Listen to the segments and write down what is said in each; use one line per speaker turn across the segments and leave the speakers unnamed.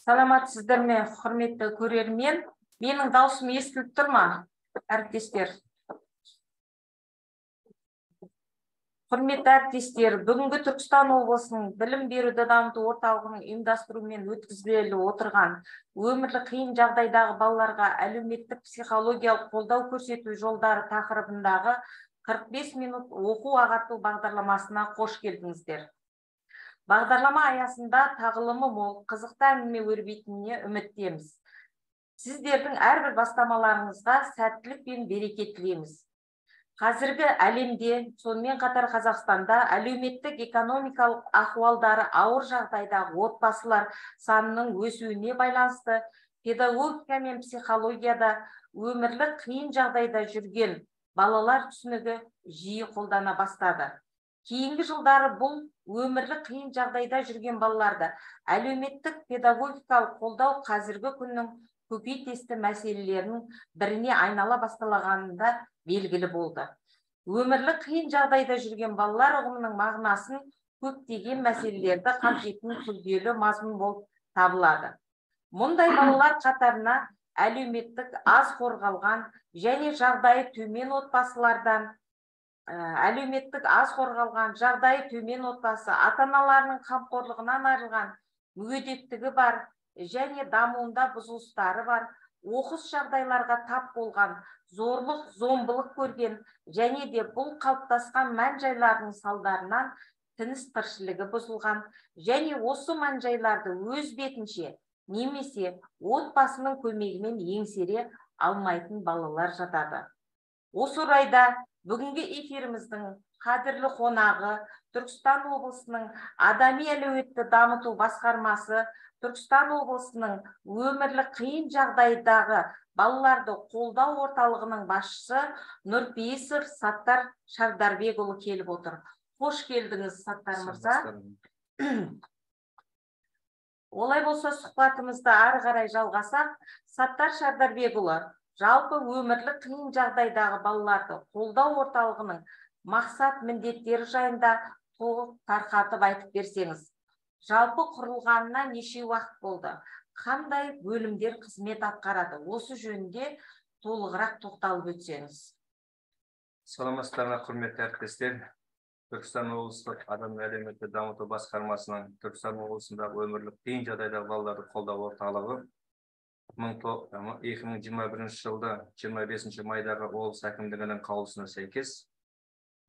Саламатсыздар ме, құрметті көрермен? Менің даусым естіліп тұр ма, әріптестер? Құрметті әріптестер, бүгінгі Түркістан облысының білім беруді дамыту орталығының ұйымдастыруымен өткізілгелі отырған өмірлік қиын жағдайдағы балаларға әлеуметтік психологиялық қолдау көрсету жолдары тақырыбындағы 45 минут оқу ағарту бағдарламасына қош келдіңіздер. Бағдарлама аясында тағылымы мол, қызықты әңгіме өрбитініне үміттеміз. Сіздердің әрбір бастамаларыңызға сәттілік пен береке тілейміз. Қазіргі әлемде, сонымен қатар Қазақстанда әлеуметтік экономикалық ахуалдары ауыр жағдайдағы отбасылар санының өсуіне байланысты педагогика мен психологияда өмірлік қиын жағдайда жүрген балалар түсінігі жиі қолдана бастады. Кейінгі жылдары бұл өмірлік қиын жағдайда жүрген балаларды әлеуметтік педагогикалық қолдау қазіргі күннің көкейтесті мәселелерінің біріне айнала басталғанында белгілі болды. Өмірлік қиын жағдайда жүрген балалар ұғымының мағынасын көптеген мәселелерді қамтитын күрделі мазмұн болып табылады. Мұндай балалар қатарына әлеуметтік аз қорғалған және жағдайы төмен отбасылардан, әлеуметтік аз қорғалған, жағдайы төмен отбасы, ата-аналарының қамқорлығынан айырылған, мүгедектігі бар және дамуында бұзылыстары бар, оқыс жағдайларға тап болған, зорлық, зомбылық көрген және де бұл қалыптасқан мән-жайлардың салдарынан тыныс тіршілігі бұзылған және осы мән-жайларды өз бетінше немесе отбасының көмегімен еңсере алмайтын балалар жатады. Осы орайда бүгінгі эфиріміздің қадірлі қонағы Түркістан облысының адами әлеуетті дамыту басқармасы, Түркістан облысының өмірлік қиын жағдайдағы балаларды қолдау орталығының басшысы Нұрпейісов Саттар Шардарбекұлы келіп отыр. Қош келдіңіз, Саттар мырза. Олай болса, сұхбатымызды ары қарай жалғасақ. Саттар Шардарбекұлы, жалпы өмірлік қиын жағдайдағы балаларды қолдау орталығының мақсат міндеттері жайында толық тарқатып айтып берсеңіз. Жалпы құрылғанына неше уақыт болды? Қандай бөлімдер қызмет атқарады? Осы жөнінде толығырақ тоқталып өтсеңіз.
Саламатсыздар ма, құрметті әріптестер. Түркістан облыстық адам әлеуметті дамыту басқармасының Түркістан облысындағы өмірлік қиын жағдайдағы балаларды қолдау орталығы 2021 жылда 25 майдағы облыс әкімдігінің қаулысына сәйкес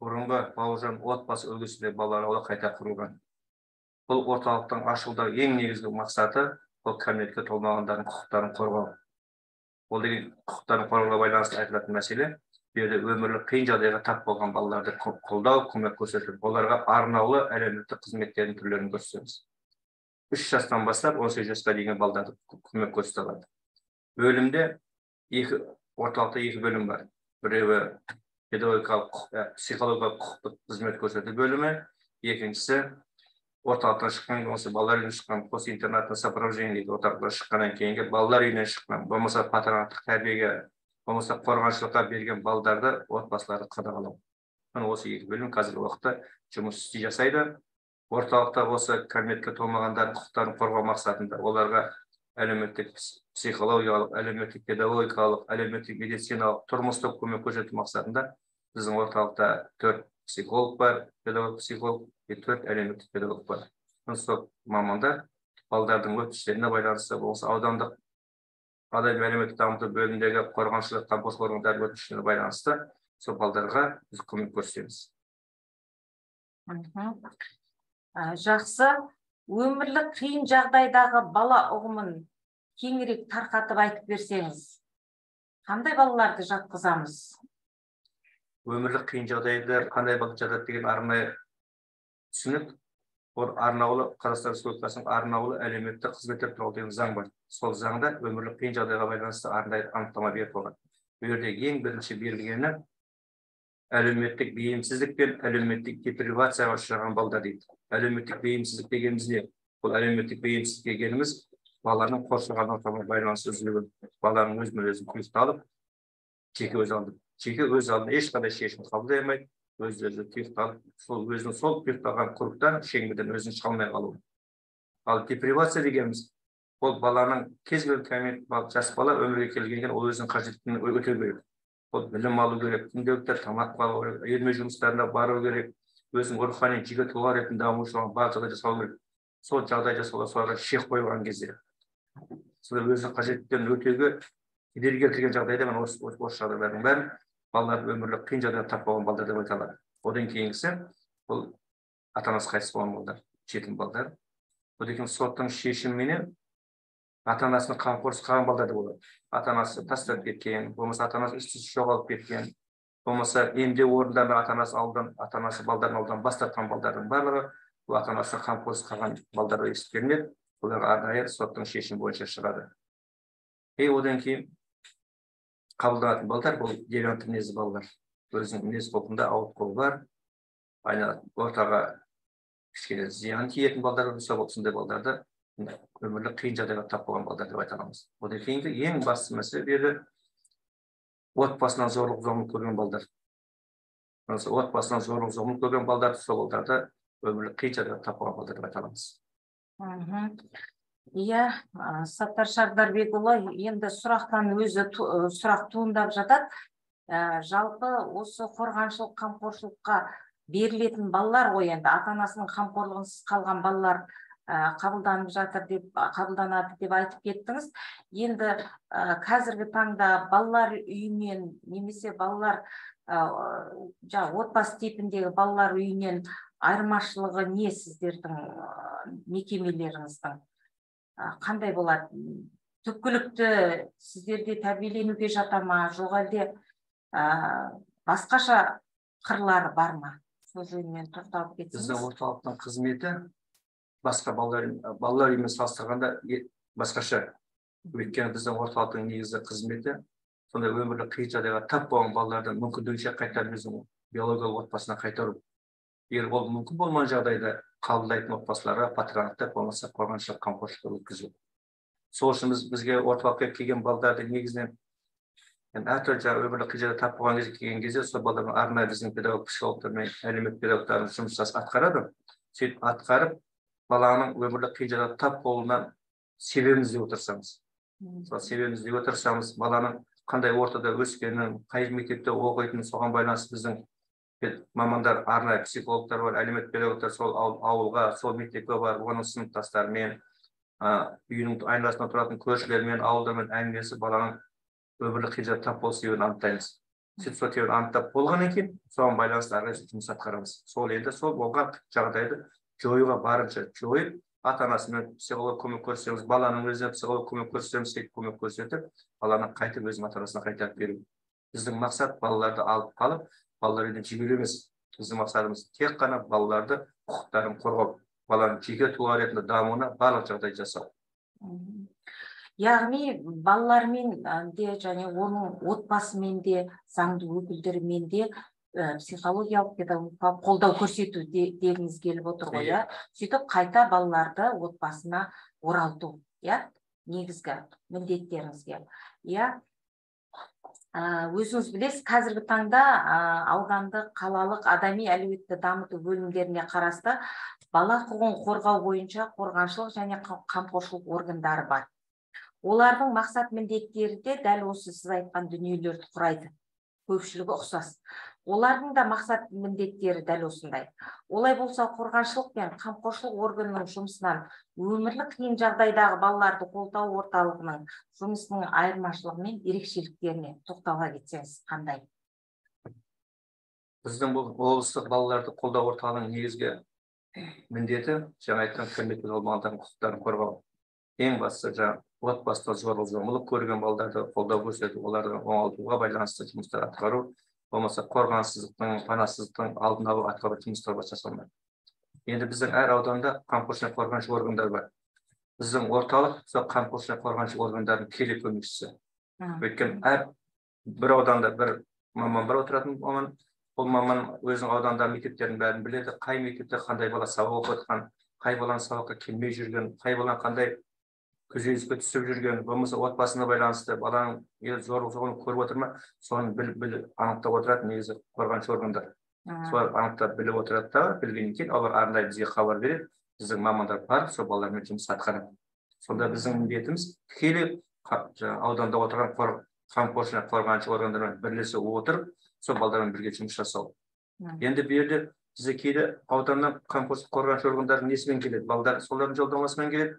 бұрынғы Бауыржан отбасы үлгісінде балалар ауылы қайта құрылған. Бұл орталықтың ашылудағы ең негізгі мақсаты ол кәмелетке толмағандардың құқықтарын қорғау. Ол деген құқықтарын қорғауға байланысты айтылатын мәселе, бұл жерде өмірлік қиын жағдайға тап болған балаларды қолдау, көмек көрсету, оларға арнаулы әлеуметтік қызметтердің түрлерін көрсетеміз. 3 жастан бастап 18 жасқа дейінгі балаларды көмек көрсете алады. Бөлімде орталықта екі бөлім бар. Біреуі педагогикалық, психологиялық құқықтық қызмет көрсету бөлімі, екіншісі орталықтан шыққан, осы балалар үйінен шыққан, постинтернатный сопровождение дейді, орталықтан шыққаннан кейінгі балалар үйінен шыққан, болмаса патронаттық тәрбиеге, болмаса қорғаншылыққа берген балдарды, отбасыларды қадағалау. Міне осы екі бөлім қазіргі уақытта жұмыс істей жасайды. Орталықта осы кәмелетке толмағандардың құқықтарын қорғау мақсатында оларға әлеуметтік психологиялық, әлеуметтік педагогикалық, әлеуметтік медициналық, тұрмыстық көмек көрсету мақсатында біздің орталықта 4 психолог бар, педагог психолог, 4 әлеуметтік педагог бар. Сол мамандар балдардың өтініштеріне байланысты болса аудандық адам әлеуметтік дамыту бөліміндегі қорғаншылық қамқорлық органдарының өтініштеріне байланысты сол балдарға біз көмек көрсетеміз.
Жақсы. Өмірлік қиын жағдайдағы бала ұғымын кеңірек тарқатып айтып берсеңіз, қандай балаларды жатқызамыз?
Өмірлік қиын жағдайда қандай бала жатады деген арнайы түсінік, ол арнаулы Қазақстан Республикасының арнаулы әлеуметтік қызметтер туралы деген заң бар. Сол заңда өмірлік қиын жағдайға байланысты арнайы анықтама беріп қойған. Бұл жерде ең бірінші берілгені Әлеуметтік бейімсіздік пен әлеуметтік депривацияға ұшыраған балдар дейді. Әлеуметтік бейімсіздік дегеніміз не? Бұл әлеуметтік бейімсіздік дегеніміз баланың қоршаған ортамен байланысы үзілуі, баланың өзімен өзі тұйықталып, жеке өз алдына, жеке өз алдына ешқандай шешім қабылдай алмайды, өз өзі тұйықталып, сол өзінің сол тұйықталған кругтан, шеңберден өзін шыға алмай қалуы. Ал депривация дегеніміз ол баланың кез келген жас бала өмірге келгеннен ол өзінің қажеттілігін өтеу керек. Ол білім алу керек, күнделікті тамақ алу керек, үйірме жұмыстарына бару керек, өзінің рухани жеке тұлға ретінде даму үшін барлық жағдай жасау керек. Сол жағдай жасауға соларға шек қойған кезде, сол өзінің қажеттіліктерін өтеуге кедергі келтірген жағдайда мына осы жағдайлардың бәрін балалар өмірлік қиын жағдайға тап болған балдар деп айта алады. Одан кейінгісі бұл ата-анасы қайтыс болған балдар, жетім балдар. Одан кейін соттың шешіміменен ата-анасының қамқорсыз қалған балдар да болады. Ата-анасы тастап кеткен, болмаса ата-анасы із-түзсіз жоғалып кеткен, болмаса емдеу орындарында ата-анасы алдан, ата-анасы балдарын алдан бас тартқан балдардың барлығы бұл ата-анасы қамқорсыз қалған балдар деп есептелінеді. Оларға арнайы соттың шешімі бойынша шығады. Одан кейін қабылданатын балдар бұл девиантты мінезді балалар. Өзінің мінез құлқында ауытқуы бар, ортаға кішкене зиян тиетін балдар болса, осындай балдарды өмірлік қиын жағдайға тап болған балдар деп айта аламыз. Одан кейінгі ең басты мәселе бұл жерде отбасынан зорлық зомбылық көрген балдар. Отбасынан зорлық зомбылық көрген балдар, сол балдарды өмірлік қиын жағдайға тап болған балдар деп айта аламыз.
Иә, Саттар Шардарбекұлы, енді сұрақтан өзі сұрақ туындап жатады. Жалпы осы қорғаншылық қамқоршылыққа берілетін балалар ғой, енді ата-анасының қамқорлығынсыз қалған балалар қабылданып жатыр деп, қабылданады деп айтып кеттіңіз. Енді қазіргі таңда балалар үйінен немесе балалар отбасы типіндегі балалар үйінен айырмашылығы не сіздердің мекемелеріңіздің? Қандай болады? Түпкілікті сіздерде тәрбиеленуге жата ма, жоқ әлде басқаша қырлары бар ма? Сол жөнінен тоқталып кетсеңіз.
Біздің орталықтың қызметі басқа балалар үйімен салыстырғанда басқаша. Өйткені біздің орталықтың негізгі қызметі сондай өмірлік қиын жағдайға тап болған балаларды мүмкіндігінше қайтарып өзінің биологиялық отбасына қайтару. Егер ол мүмкін болмаған жағдайда қабылдайтын отбасыларға патронаттық болмаса қорғаншылық қамқоршылық өткізу. Сол үшін бізге орталыққа келген балдарды негізінен әртүрлі өмірлік қиын жағдайға тап болған кезде келген кезде сол балдармен арнайы біздің педагог психологтар мен әлеуметтік педагогтарымыз жұмыс атқарады. Сөйтіп атқарып баланың өмірлік қиын жағдайға тап болуынан себебін іздеп отырсамыз. Сол себебін іздеп отырсамыз, баланың қандай ортада өскенін, қай мектепте оқитынын, соған байланысты біздің мамандар, арнайы психологтар бар, әлеуметтік педагогтар сол ауылға, сол мектепке барып, оның сыныптастарымен, үйінің айналасында тұратын көршілермен, ауылдармен әңгімелесіп, баланың өмірлік қиын жағдайға тап болу себебін анықтаймыз. Сөйтіп сол себебін анықтап болғаннан кейін соған байланысты әрі қарай жұмыс атқарамыз. Сол енді сол болған жағдайды жоюға барынша жойып, ата-анасымен психолог көмек көрсетеміз, баланың өзіне психолог көмек көрсетеміз, сөйтіп көмек көрсетіп, баланы қайтып өзінің ата-анасына қайтарып беру. Біздің мақсат балаларды алып қалып, балалар үйінен жіберу емес. Біздің мақсатымыз тек қана балаларды құқықтарын қорғау, баланың жеке тұлға ретінде дамуына барлық жағдай жасау.
Яғни балалармен де және оның отбасымен де, заңды өкілдерімен де психологиялық, педагогикалық қолдау көрсету дегіңіз келіп отыр ғой, иә? Сөйтіп қайта балаларды отбасына оралту, иә? Негізгі міндеттеріңізге, иә? Өзіңіз білесіз, қазіргі таңда аудандық, қалалық адами әлеуетті дамыту бөлімдеріне қарасты бала құқығын қорғау бойынша қорғаншылық және қамқоршылық органдары бар. Олардың мақсат міндеттері де дәл осы сіз айтқан дүниелерді құрайды. Көпшілігі ұқсас. Олардың да мақсат міндеттері дәл осындай. Олай болса, қорғаншылық пен қамқоршылық органының жұмысынан өмірлік қиын жағдайдағы балаларды қолдау орталығының жұмысының айырмашылығы мен ерекшеліктеріне тоқтала кетсеңіз қандай?
Біздің бұл облыстық балаларды қолдау орталығының негізгі міндеті жаңа айтқан кәмелетке толмағандардың құқықтарын қорғау. Ең бастысы жаңа отбасыда зорлық зомбылық көрген балаларды қолдау көрсету, оларды оңалтуға байланысты жұмыстар атқару, болмаса қорғансыздықтың, панасыздықтың алдын алу атқару жұмыстар жасалынады. Енді біздің әр ауданда қамқоршы қорғаншы органдар бар. Біздің орталық сол қамқоршы қорғаншы органдардың тікелей көмекшісі. Өйткені әр бір ауданда бір маман бар отыратын маман, Ол маман өзінің аудандағы мектептердің бәрін біледі, қай мектепте қандай бала сабақ оқып жатқан, қай баланың сабаққа келмей жүрген, қай баланың қандай күйзеліске түсіп жүрген, болмаса отбасына байланысты баланың зорлық зомбылық көріп отыр ма, соны біліп анықтап отырады негізі қорғаншы органдар. Солар анықтап біліп отырады да, білгеннен кейін олар арнайы бізге хабар береді, біздің мамандар барып сол балалармен жұмыс атқарады. Сонда біздің міндетіміз тікелей ауданда отырған қамқоршы қорғаншы органдармен бірлесе отырып, сол балдармен бірге жұмыс жасау. Енді бұл жерде бізде кейде ауданнан қамқоршы қорғаншы органдардың несімен келеді, балдар солардың жолдамасымен келеді.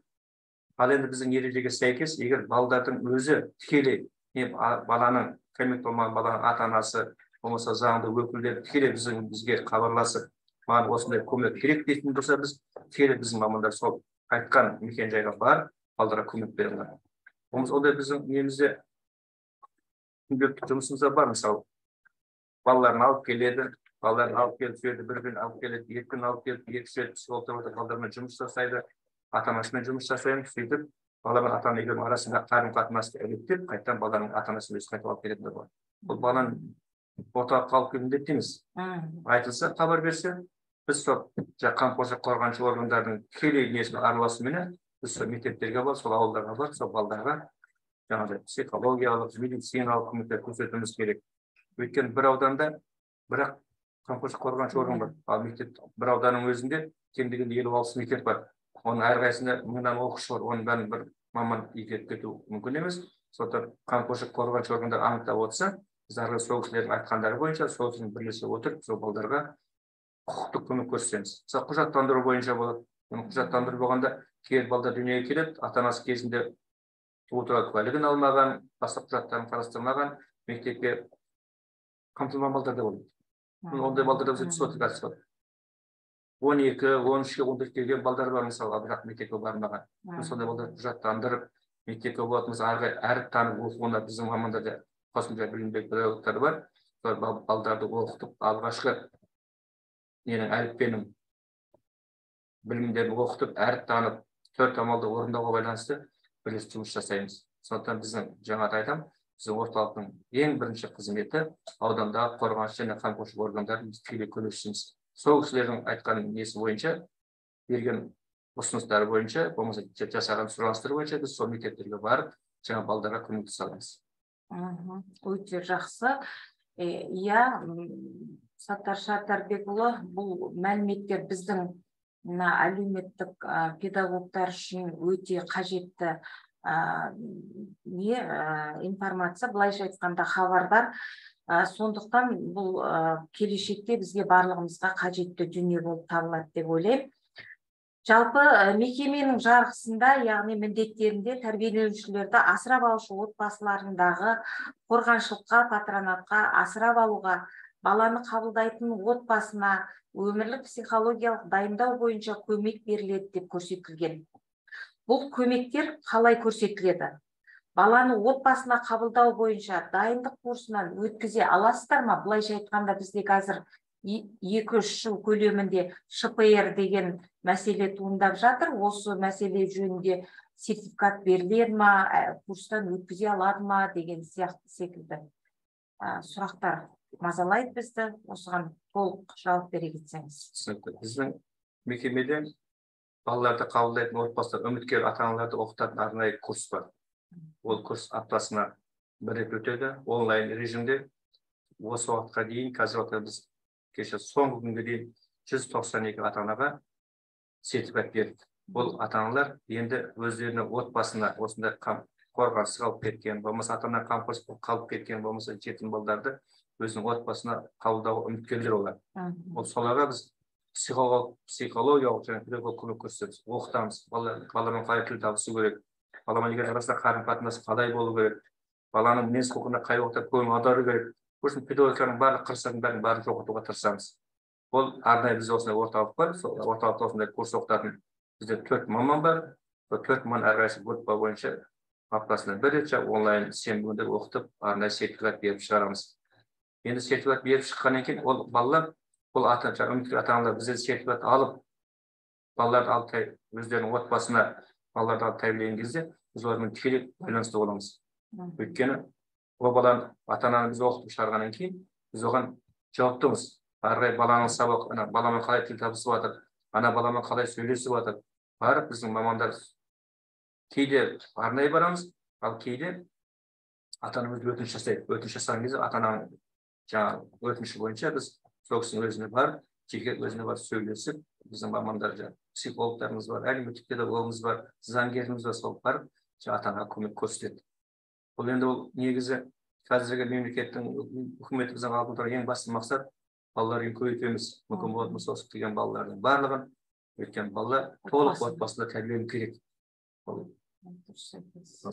Ал енді біздің ережеге сәйкес, егер балдардың өзі тікелей, не баланың кәмелетке толмаған баланың ата-анасы, болмаса заңды өкілдері тікелей бізге хабарласып, маған осындай көмек керек дейтін болса, біз тікелей біздің мамандар сол айтқан мекен-жайға барып, балдарға көмек бере алады. Болмаса ондай біздің немізде күнделікті жұмысымызда бар, мысалы балаларын алып келеді, балаларын алып келіп сол жерде бір күн алып келеді, 2 күн алып келіп, 2 рет психологтар балдармен жұмыс жасайды, ата-анасымен жұмыс жасаймыз, сөйтіп бала мен ата-ана екеуінің арасында қарым-қатынасты реттеп, қайтадан баланың ата-анасын өзі қайтып алып келетіндер болады. Бұл баланың орталыққа алып келу міндетті емес. Айтылса, хабар берсе, біз сол қамқоршы қорғаншы органдардың тікелей несімен араласуменен біз сол мектептерге барып, сол ауылдарға барып, сол балдарға жаңағыдай психологиялық, медициналық көмектер көрсетуіміз керек. Өйткені бір ауданда бірақ қамқоршы қорғаншы орган бар, ал мектеп бір ауданның өзінде кем дегенде 56 мектеп бар. Оның әрқайсысында мыңнан оқушы бар, оның бәрін бір маман игеріп кету мүмкін емес. Сондықтан қамқоршы қорғаншы органдар анықтап отырса, біз ары сол кісілердің айтқандары бойынша сол кісімен бірлесе отырып, сол балдарға құқықтық көмек көрсетеміз. Мысалы, құжаттандыру бойынша болады. Оны құжаттандыру болғанда кейбір балдар дүниеге келеді, ата-анасы кезінде туу туралы куәлігін алмаған, басқа құжаттарын қарастырмаған, мектепке қамтылмаған балдар да болады. Ондай балдар да бізде сотикасы бар. 12, 13, 14 келген балдар бар, мысалға, бірақ мектепке бармаған. Сондай балдар құжаттандырып, мектепке болады, мысалы, ары қарай әріп танып оқуына біздің мамандарда қосымша білім беретін педагогтар бар. Солар балдарды оқытып, алғашқы ненің әліппенің білімдерін оқытып, әріп танып, 4 амалды орындауға байланысты бірлесіп жұмыс жасаймыз. Сондықтан біздің жаңа да айтамын, біздің орталықтың ең бірінші қызметі аудандағы қорғаншы және қамқоршы органдардың біз тікелей көмекшіміз. Сол кісілердің айтқан несі бойынша, берген ұсыныстары бойынша, болмаса жасаған сұраныстары бойынша біз сол мектептерге барып, жаңа балдарға көмектесе аламыз.
Өте жақсы. Иә, Саттар Шатарбекұлы, бұл мәліметтер біздің мына әлеуметтік педагогтар үшін өте қажетті информация, былайша айтқанда хабардар. Сондықтан бұл келешекте бізге барлығымызға қажетті дүние болып табылады деп ойлаймын. Жалпы мекеменің жарғысында, яғни міндеттерінде тәрбиеленушілерді асырап алушы отбасыларындағы қорғаншылыққа, патронатқа, асырап алуға, баланы қабылдайтын отбасына өмірлік психологиялық дайындау бойынша көмек беріледі деп көрсетілген. Бұл көмектер қалай көрсетіледі? Баланы отбасына қабылдау бойынша дайындық курсынан өткізе аласыздар ма? Былайша айтқанда бізде қазір 2-3 жыл көлемінде ШПР деген мәселе туындап жатыр. Осы мәселе жөнінде сертификат беріледі ма, курстан өткізе алады ма деген сияқты секілді сұрақтар мазалайды бізді. Осыған толық жауап бере кетсеңіз.
Түсінікті. Біздің мекемеде балаларды қабылдайтын отбасылар, үміткер ата-аналарды оқытатын арнайы курс бар. Ол курс аптасына бір рет өтеді, онлайн режимде. Осы уақытқа дейін, қазір уақытта біз кеше соңғы күнге дейін 192 ата-анаға сертификат бердік. Бұл ата-аналар енді өздерінің отбасына осындай қорғансыз қалып кеткен, болмаса ата-ана қамқорсыз қалып кеткен, болмаса жетім балдарды өзінің отбасына қабылдауға үміткерлер олар. Ол соларға біз психологиялық және педагогикалық көмек көрсетеміз, оқытамыз. Баламен қалай тіл табысу керек, баламен егер арасында қарым-қатынас қалай болу керек, баланың мінез құлқына қай уақытта көңіл аудару керек. Бұл үшін педагогиканың барлық қыр-сырын бәрін барынша оқытуға тырысамыз. Ол арнайы бізде осындай орталық бар, сол орталықта осындай курс оқытатын бізде 4 маман бар. Сол 4 маман әрқайсысы группа бойынша аптасына бір рет онлайн сенбі күндері оқытып, арнайы сертификат беріп шығарамыз. Енді сертификат беріп шыққаннан кейін ол балалар, ол ата, жаңа үміткер ата-аналар бізден сертификат алып, балаларды алып өздерінің отбасына балаларды алып тәрбиелеген кезде біз олармен тікелей байланыста боламыз. Өйткені ол баланы ата-ананы біз оқытып шығарғаннан кейін біз оған Жауаптымыз. Ары қарай баланың сабақ, ана баламен қалай тіл табысып жатыр, ана баламен қалай сөйлесіп жатыр. Барып біздің мамандар кейде арнайы барамыз, ал кейде ата-ана өзі өтініш жасайды. Өтініш жасаған кезде ата-ананың жаңағы өтініші бойынша біз сол кісінің өзіне барып, жеке өзіне барып сөйлесіп, біздің мамандар, жаңағы психологтарымыз бар, әлеуметтік педагогымыз бар, заңгеріміз бар, сол барып ата-анаға көмек көрсетеді. Бұл енді ол негізі қазіргі мемлекеттің, үкіметіміздің алдында тұрған ең басты мақсат балалар үйін көбейтеміз. Мүмкін болатын болса осы келген балалардың барлығын, өйткені балалар толық отбасында тәрбиелену керек. Ол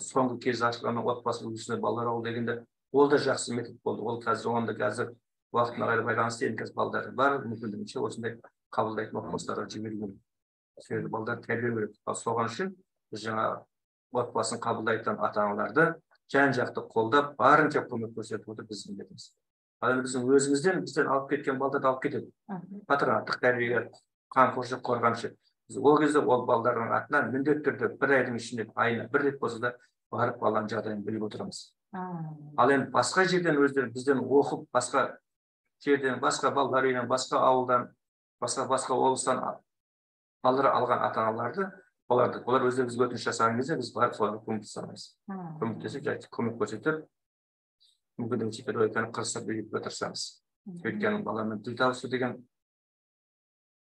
соңғы кезде ашылған отбасы үлгісінде балалар ауылы дегенде ол да жақсы метод болды. Ол қазір оған да қазір уақытына қарай байланысты енді қазір балалар бар мүмкіндігінше осындай қабылдайтын отбасыларға жіберу керек. Себебі балаларды тәрбиелеу керек. Ал соған үшін біз жаңа отбасын қабылдайтын ата-аналарды жан жақты қолдап, барынша көмек көрсетіп отыр біздің міндетіміз. Ал енді біздің өзімізден, бізден алып кеткен балдарды алып кетеді. Патронаттық тәрбиеге, қамқоршы, қорғаншы. Біз ол кезде ол балдардың атынан міндетті түрде бір айдың ішінде айына бір рет болса да барып баланың жағдайын біліп отырамыз. Ал енді басқа жерден өздері бізден оқып, басқа жерден, басқа балалар үйінен, басқа ауылдан, басқа облыстан балалар алған ата-аналарды, олар өздері бізге өтініш жасаған кезде біз барып соларға көмектесе аламыз. Көмектесіп, жай көмек көрсетіп, мүмкіндігінше педагогиканы қырсып үйретуге тырысамыз. Өйткені баламен тіл табысу деген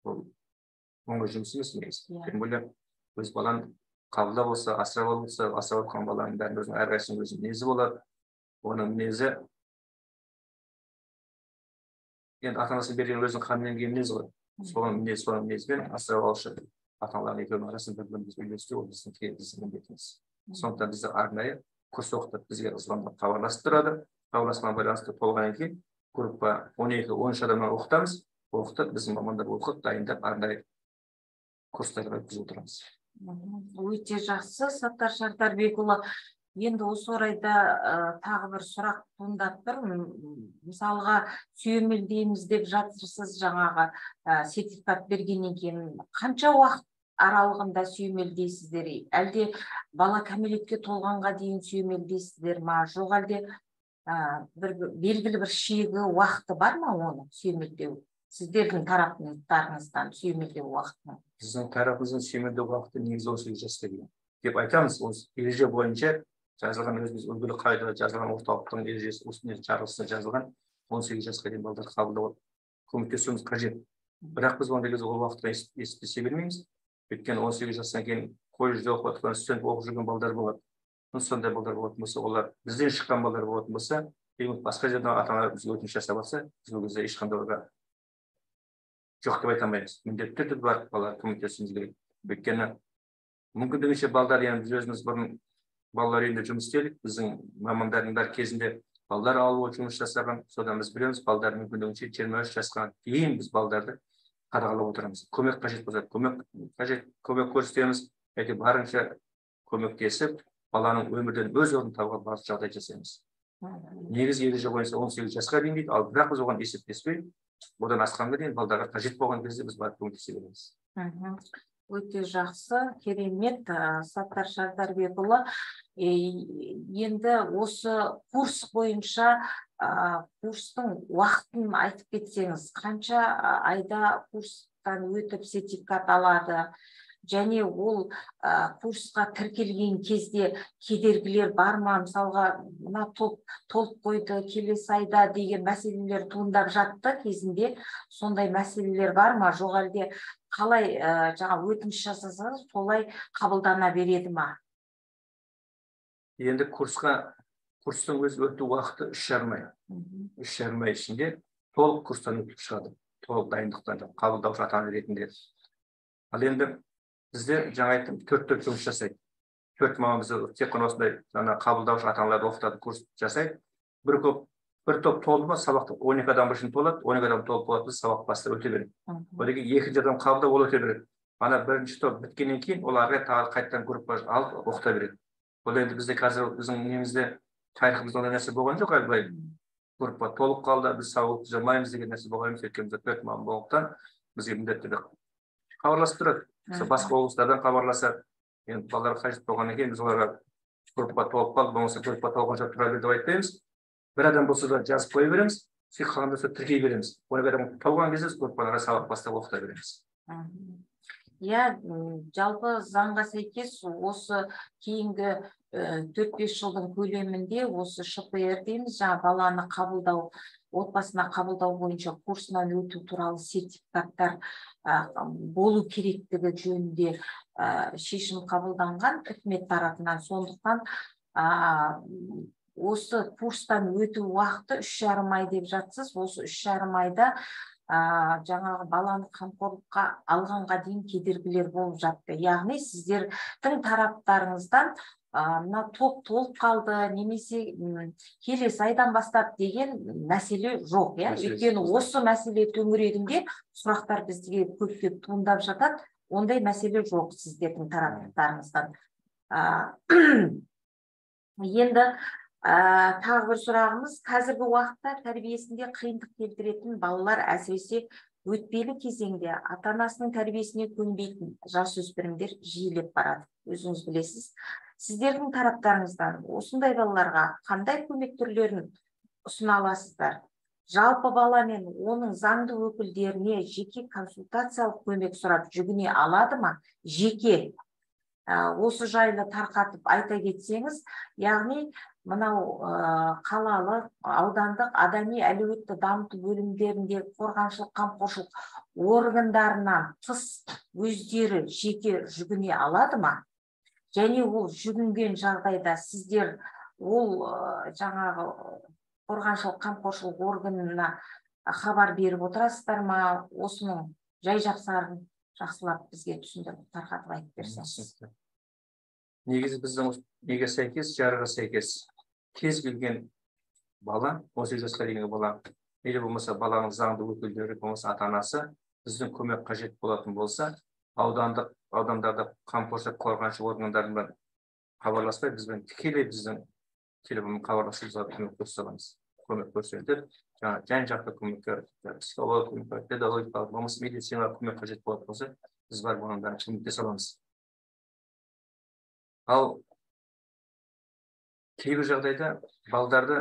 ол оңай жұмыс емес негізі. Тем более өз баланы қабылдап болса, асырап алып болса, асырап отқан баланың бәрінің өзінің әрқайсысының өзінің мінезі болады. Оның мінезі енді ата-анасы берген өзінің қанымен келген мінез ғой. Соның мінез, соның мінезімен асырап алушы ата-аналардың екеуінің арасын бір-бірімізді үйлестіру ол біздің міндетіміз. Сондықтан бізді арнайы курс оқытып, бізге звондап хабарласып тұрады. Хабарласқан байланысты толғаннан кейін группа 12-13 адамнан оқытамыз. Оқытып, біздің мамандар оқып, дайындап, арнайы курстарға өткізіп отырамыз.
Өте жақсы, Саттар Шардарбекұлы. Енді осы орайда тағы бір сұрақ туындап тұр. Мысалға, сүйемелдейміз деп жатырсыз, жаңағы сертификат бергеннен кейін қанша уақыт аралығында сүйемелдейсіздер? Әлде бала кәмелетке толғанға дейін сүйемелдейсіздер ма? Жоқ әлде бір белгілі бір шегі уақыты бар ма оны сүйемелдеу? Сіздердің тараптарыңыздан сүйемелдеу уақытының?
Біздің тарапымыздан сүйемелдеу уақыты негізі 18 жасқа дейін деп айтамыз. Осы ереже бойынша жазылған, өзіміз үлгілі қағидада жазылған, орталықтың ережесі осындай жарғысында жазылған 18 жасқа дейін балаларды қабылдап көмектесуіміз қажет. Бірақ біз ондай кезде ол уақытқа есептесе бермейміз. Өйткені 18 жастан кейін колледжде оқып жатқан, студент оқып жүрген балдар болады. Сондай балдар болатын болса, олар бізден шыққан балдар болатын болса, басқа жерден ата-аналар бізге өтініш жасап жатса, біз ол кезде ешқандай оларға жоқ деп айта алмаймыз. Міндетті түрде барып балаларға көмектесуіміз керек. Өйткені мүмкіндігінше балдар, енді біз өзіміз бұрын балалар үйінде жұмыс істедік, біздің мамандардың бәрі кезінде балалар алып жұмыс жасаған, содан біз білеміз, балдар мүмкіндігінше 23 жасқа дейін біз балдарды қадағалап отырамыз. Көмек қажет болса, көмек қажет, көмек көрсетеміз, әйтеуір барынша көмектесіп, баланың өмірден өз орнын табуға барлық жағдай жасаймыз. Негізгі ереже бойынша 18 жасқа дейін дейді, ал бірақ біз оған есептеспей, одан асқанға дейін балдарға қажет болған кезде біз барып көмектесе береміз.
Өте жақсы, керемет, Саттар Шардарбекұлы. Енді осы курс бойынша курстың уақытын айтып кетсеңіз, қанша айда курстан өтіп сертификат алады? Және ол курсқа тіркелген кезде кедергілер бар ма? Мысалға, мына топ толып қойды, келесі айда деген мәселелер туындап жатты кезінде. Сондай мәселелер бар ма? Жоқ әлде қалай жаңа өтініш жасасаңыз, солай қабылдана береді ма?
Енді курстың өзі өту уақыты 3,5 ай. 3,5 ай ішінде толық курстан өтіп шығады. Толық дайындықтан, қабылдаушы ата-ана ретінде. Ал енді бізде жаңа айттым, 4 топ жұмыс жасайды. 4 маман бізде тек қана осындай жаңа қабылдаушы ата-аналарды оқытатын курс жасайды. Бір топ толды ма, сабақты 12 адам үшін толады, 12 адам толып болады, біз сабақ бастап өте береді. Одан кейін екінші адам қабылдап, ол өте береді. Ана бірінші топ біткеннен кейін ол ары қарай тағы қайтадан группа алып оқыта береді. Ол енді бізде қазір біздің немізде тарихымызда ондай нәрсе болған жоқ, әлі былай группа толып қалды, біз сабақ өткізе алмаймыз деген нәрсе болған емес. Өйткені бізде 4 маман болғандықтан бізге міндетті түрде хабарласып тұрады. Сол басқа облыстардан хабарласады. Енді балалар қажет болғаннан кейін біз оларға группа толып қалды, болмаса группа толғанша тұра бер деп айтпаймыз. Бір адам болса да жазып қоя береміз. Сөйтіп қалғанда сол тіркей береміз. Оны бәрін тауған кезде группаларға сабақ бастап оқыта береміз.
Иә, жалпы заңға сәйкес осы кейінгі 4-5 жылдың көлемінде осы ШПР дейміз, жаңа баланы қабылдау, отбасына қабылдау бойынша курсынан өту туралы сертификаттар болу керектігі жөнінде шешім қабылданған үкімет тарапынан. Сондықтан осы курстан өту уақыты 3,5 ай деп жатсыз. Осы 3,5 айда жаңағы баланы қамқорлыққа алғанға дейін кедергілер болып жатты. Яғни сіздердің тараптарыңыздан мына топ толып қалды немесе келесі айдан бастап деген мәселе жоқ, иә? Өйткені осы мәселе төңірегінде сұрақтар бізге көптеп туындап жатады. Ондай мәселе жоқ сіздердің тараптарыңыздан. Енді тағы бір сұрағымыз, қазіргі уақытта тәрбиесінде қиындық келтіретін балалар, әсіресе өтпелі кезеңде ата-анасының тәрбиесіне көнбейтін жасөспірімдер жиілеп барады. Өзіңіз білесіз. Сіздердің тараптарыңыздан осындай балаларға қандай көмек түрлерін ұсына аласыздар? Жалпы бала мен оның заңды өкілдеріне жеке консультациялық көмек сұрап жүгіне алады ма? Жеке осы жайлы тарқатып айта кетсеңіз, яғни мынау қалалық, аудандық адами әлеуетті дамыту бөлімдерінде қорғаншылық, қамқоршылық органдарынан тыс өздері жеке жүгіне алады ма? Және ол жүгінген жағдайда сіздер ол жаңағы қорғаншылық, қамқоршылық органына хабар беріп отырасыздар ма? Осының жай жапсарын жақсылап бізге түсіндіріп, тарқатып айтып берсеңіз.
Негізі біздің неге сәйкес, жарғыға сәйкес кез келген бала, 18 жасқа дейінгі бала, или болмаса баланың заңды өкілдері, болмаса ата-анасы біздің көмек қажет болатын болса, аудандық, аудандарда қамқоршылық, қорғаншы органдарына хабарласпай, бізбен тікелей біздің телефонмен хабарласып, көмек көрсете аламыз. Көмек көрсетіп, жаңа жан-жақты көмекке, психологиялық көмек, педагогикалық, болмаса медициналық көмек қажет болатын болса, біз барып оның бәрін көмектесе аламыз. Ал кейбір жағдайда балдарды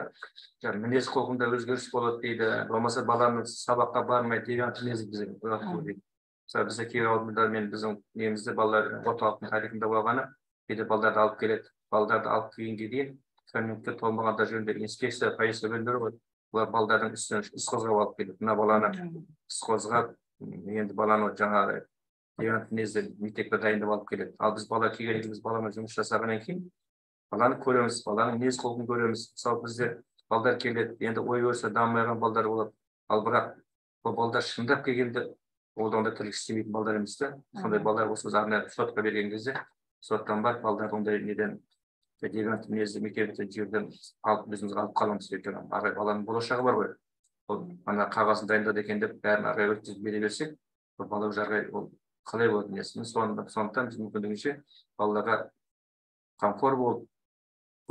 мінез құлқында өзгеріс болады дейді, болмаса баланы сабаққа бармай деген мінезі бізге дейді. Мысалы, бізде кейбір ауылдар мен біздің немізде балалар орталықтың тарихында болғаны, кейде балдарды алып келеді. Балдарды алып келгенге дейін кәмелетке толмағандар жөнінде инспекция, полиция бөлімдері ғой, олар балдардың үстінен іс қозғап алып келеді. Мына баланы іс қозғап, енді баланы жаңағы деген мінезді мектепке дайындап алып келеді. Ал біз бала келгеннен кейін, біз баламен жұмыс жасағаннан кейін баланы көреміз, баланың мінез құлқын көреміз. Мысалы, бізде балдар келеді, енді ой өрісі дамымаған балдар болады. Ал бірақ ол балдар шындап келгенде ол ондай тірлік істемейтін балдар емес та. Сондай балдар болса, біз арнайы сотқа берген кезде соттан барып балдар ондай неден девиант мінезді мектептен жерден алып өзіміз алып қаламыз. Өйткені ары қарай баланың болашағы бар ғой. Ол ана қағазын дайындады екен деп бәрін ары қарай өткізіп бере берсек, ол бала уже ары қарай ол қалай болады несі. Сондықтан біз мүмкіндігінше балаларға қамқор болып,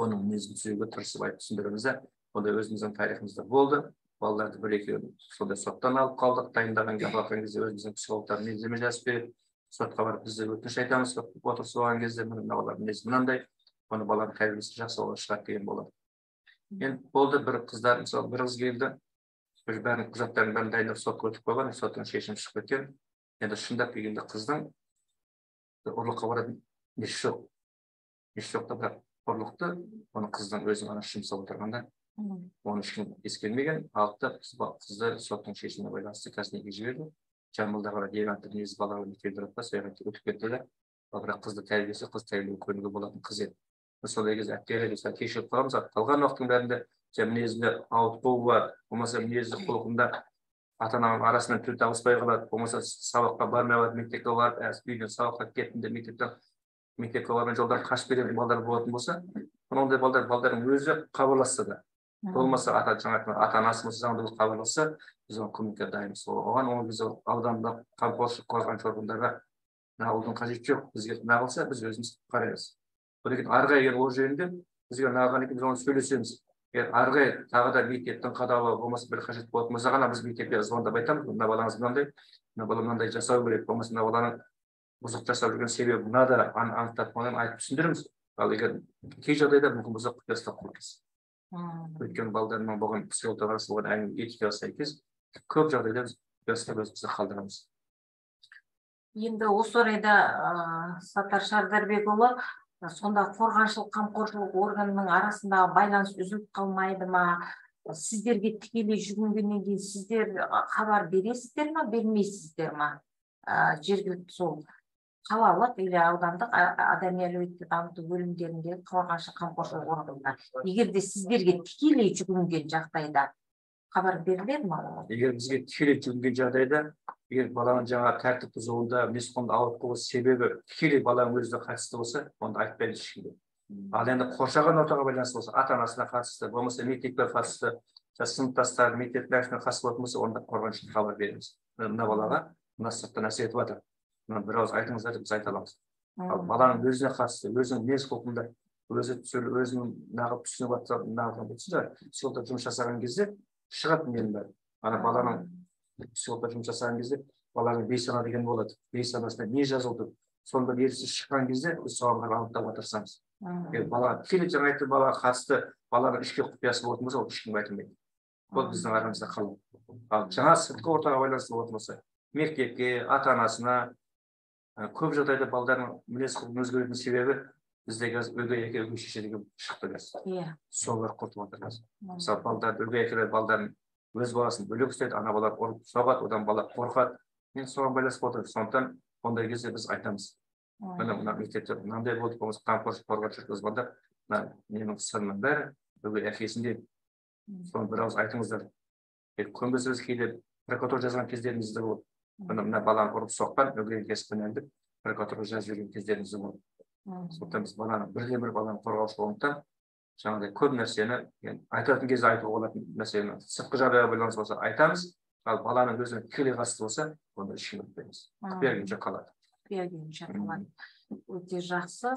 оның мінезін түзеуге тырысып айтып түсіндіреміз де. Ондай өзіміздің тарихымызда болды. Балаларды бір екеуін сондай соттан алып қалдық. Дайындаған апарған кезде өзіміздің психологтар мінездеме жазып береді. Сотқа барып біз де өтініш айтамыз. Сот отырысы болған кезде мына балалардың мінезі мынандай, оны баланың тәрбиесі жақсы бола шығады деген болады. Енді болды, бір қыздар, мысалы, бір қыз келді, біз бәрін құжаттарын бәрін дайындап сотқа өтіп қойған, соттың шешімі шығып кеткен. Енді шындап келгенде қыздың ұрлыққа баратын несі жоқ. Несі жоқ та, бірақ ұрлықты оны қыздың өзінің анасы жұмсап отырғанда оны ешкім ескермеген. Алды да қызды соттың шешіміне байланысты қазір неге жіберді. Жамбылдағы девиантты мінезді балалар мектебі тұрады да, сол жаққа өтіп кетті де. Бірақ қызды тәрбиесі, қыз тәрбиелеу көңілге болатын қыз еді. Сондай кезде әпкелер кешігіп қаламыз. Қалған уақыттың бәрінде мінезінде ауытқуы бар, болмаса мінезі құлқында ата-ананың арасынан тіл табыспай қалады, болмаса сабаққа бармай қалады, мектепке барып, үйден сабаққа кеттім деп мектепке бармай жолдан қашып кететін балдар болатын болса, ондай балдар балдардың өзі хабарласса да, болмаса ата-анасы болса заңды хабарласса, біз оған көмекке дайынбыз. Оған ол біз аудандық қамқоршылық қорғаншы органдарға нағылудың қажеті жоқ, бізге нағылса біз өзіміз қараймыз. Одан кейін ары қарай егер ол жөнінде бізге нағылғаннан кейін біз оны сөйлесеміз. Егер ары қарай тағы да мектептің қадағалауы болмаса бір қажет болатын болса ғана біз мектепке звондап айтамыз, мына балаңыз мынандай, мына бала мынандай жасау керек, болмаса мына баланың бұзық жасап жүрген себебі мынада, анықтап оны айтып түсіндіреміз. Ал егер кей жағдайда мүмкін болса құпия ұстап қоямыз. Өйткені балдармен болған психологтар арасында болған әңгіме этикаға сәйкес көп жағдайда біз құпиясында өзімізде қалдырамыз.
Енді осы орайда Саттар Шардарбекұлы, сонда қорғаншылық қамқоршылық органының арасындағы байланыс үзіліп қалмайды ма? Сіздерге тікелей жүгінгеннен кейін сіздер хабар бересіздер ма, бермейсіздер ма? Жергілікті сол қалалық или аудандық адами әлеуетті дамыту бөлімдеріндегі қорғаншылық қамқоршылық органына, егер де сіздерге тікелей жүгінген жағдайда хабар беріледі ма?
Егер бізге тікелей жүгінген жағдайда, егер баланың жаңа тәртіп бұзуында, мінез-құлқында ауытқуы себебі тікелей баланың өзіне қатысты болса, онда айтпайды ешкімге. Ал енді қоршаған ортаға байланысты болса, ата-анасына қатысты, болмаса мектепке қатысты, сыныптастары, мектеп дәрісіне қатысты болатын болса, онда қорғаншылық хабар береміз. Мына балаға мына сырттан әсер етіп жатыр, мына бір ауыз айтыңыздар деп біз айта аламыз. Ал баланың өзіне қатысты, өзінің мінез-құлқында, өзі өзінің нағып түсініп жатса, нағып психологта жұмыс жасаған кезде шығады ненің бәрі. Ана баланың психологта жұмыс жасаған кезде баланың бейсана деген болады. Бейсанасында не жазылды, соның бір ересі шыққан кезде біз соған қарап анықтауға тырысамыз. Егер бала тікелей жаңа айтты, балаға қатысты баланың ішкі құпиясы болатын болса, ол ешкімге айтылмайды. Ол біздің арамызда қалады. Ал жаңа сыртқы ортаға байланысты болатын болса, мектепке, ата-анасына, көп жағдайда балдардың мінез-құлқының өзгеретін себебі бізде қазір өгей әке, өгей шеше деген шықты қазір.
Иә.
Солар құртып жатыр қазір. Мысалы, балдарды өгей әкелер балдарын өз баласын бөлек ұстайды, ана бала ұрып соғады, одан бала қорқады. Мен соған байланысты отыр. Сондықтан ондай кезде біз айтамыз. Міне мына мектепте мынандай болды, болмаса қамқоршы қорғаншы звондап, мына менің сырымның бәрі өгей әкесінде. Соны бір ауыз айтыңыздар. Көнбесе біз кейде прокуратура жазған кездеріміз де болды. Міне мына баланы ұрып соққан өгей әкесі кінәлі деп прокуратураға жазып жіберген кездеріміз де болды. Сондықтан біз баланы бірде бір баланы қорғаушы болғандықтан жаңағыдай көп нәрсені айтатын кезде айтуға болатын мәселені сыртқы жағдайға байланысты болса айтамыз, ал баланың өзіне тікелей қатысты болса, онда ешкімге айтпаймыз. Құпия күйінше қалады.
Құпия күйінше қалады. Өте жақсы,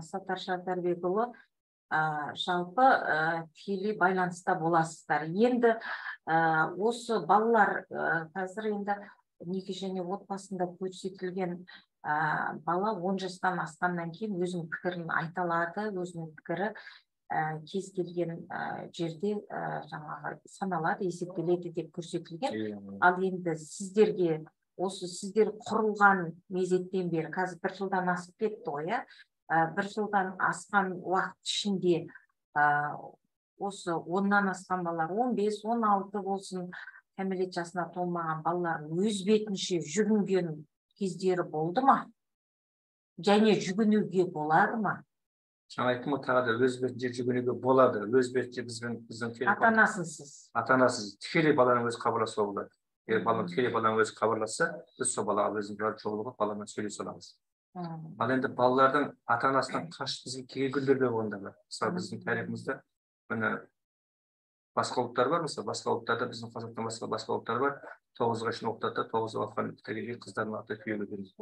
Саттар Шардарбекұлы, жалпы тікелей байланыста боласыздар. Енді осы балалар қазір енді неке және отбасында көрсетілген бала 10 жастан асқаннан кейін өзінің пікірін айта алады, өзінің пікірі кез келген жерде жаңағы саналады, есептеледі деп көрсетілген. Ал енді сіздерге осы сіздер құрылған мезеттен бері, қазір бір жылдан асып кетті ғой, иә? Бір жылдан асқан уақыт ішінде осы 10-нан асқан балалар, 15, 16 болсын, кәмелет жасына толмаған балалар өз бетінше жүгінген кездері болды ма? Және жүгінуге болады ма?
Жаңа айттым ғой, тағы да өз бетінше жүгінуге болады. Өз бетінше біздің
ата-анасынсыз.
Ата-анасыз тікелей баланың өзі хабарласуға болады. Егер баланың тікелей баланың өзі хабарласса, біз сол балаға өзіміз барып жолығып, баламен сөйлесе аламыз. Ал енді балалардың ата-анасынан қашып бізге келген күндер де болған да бар. Мысалы, біздің тарихымызда міне басқа ұлттар бар, мысалы, басқа ұлттарда біздің қазақтан басқа ұлттар бар. 9-ға шейін оқытады, 9-ға оқыған бітірген қыздардың аты күйеуге береді.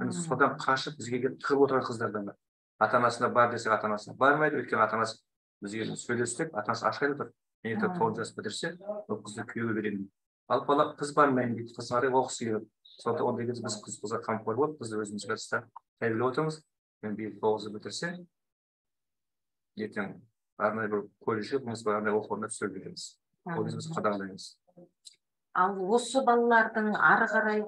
Міне содан қашып бізге келіп тығылып отырған қыздар да бар. Ата-анасына бар десек, ата-анасына бармайды, өйткені ата-анасы бізге сөйлестік, ата-анасы ашық айтып отыр. Мен ертең 9 жас бітірсе, ол қызды күйеуге беремін. Ал бала қыз бармаймын дейді, қыз қарай оқысы келеді. Сондықтан ондай кезде біз қызға қамқор болып, қызды өзімізге ұстап тәрбиелеп отырмыз. Мен биыл 9-ды бітірсе, ертең арнайы бір колледжге, болмаса арнайы оқу орнына түсіріп береміз. Ол кезде біз қадағалаймыз.
Ал осы балалардың ары қарай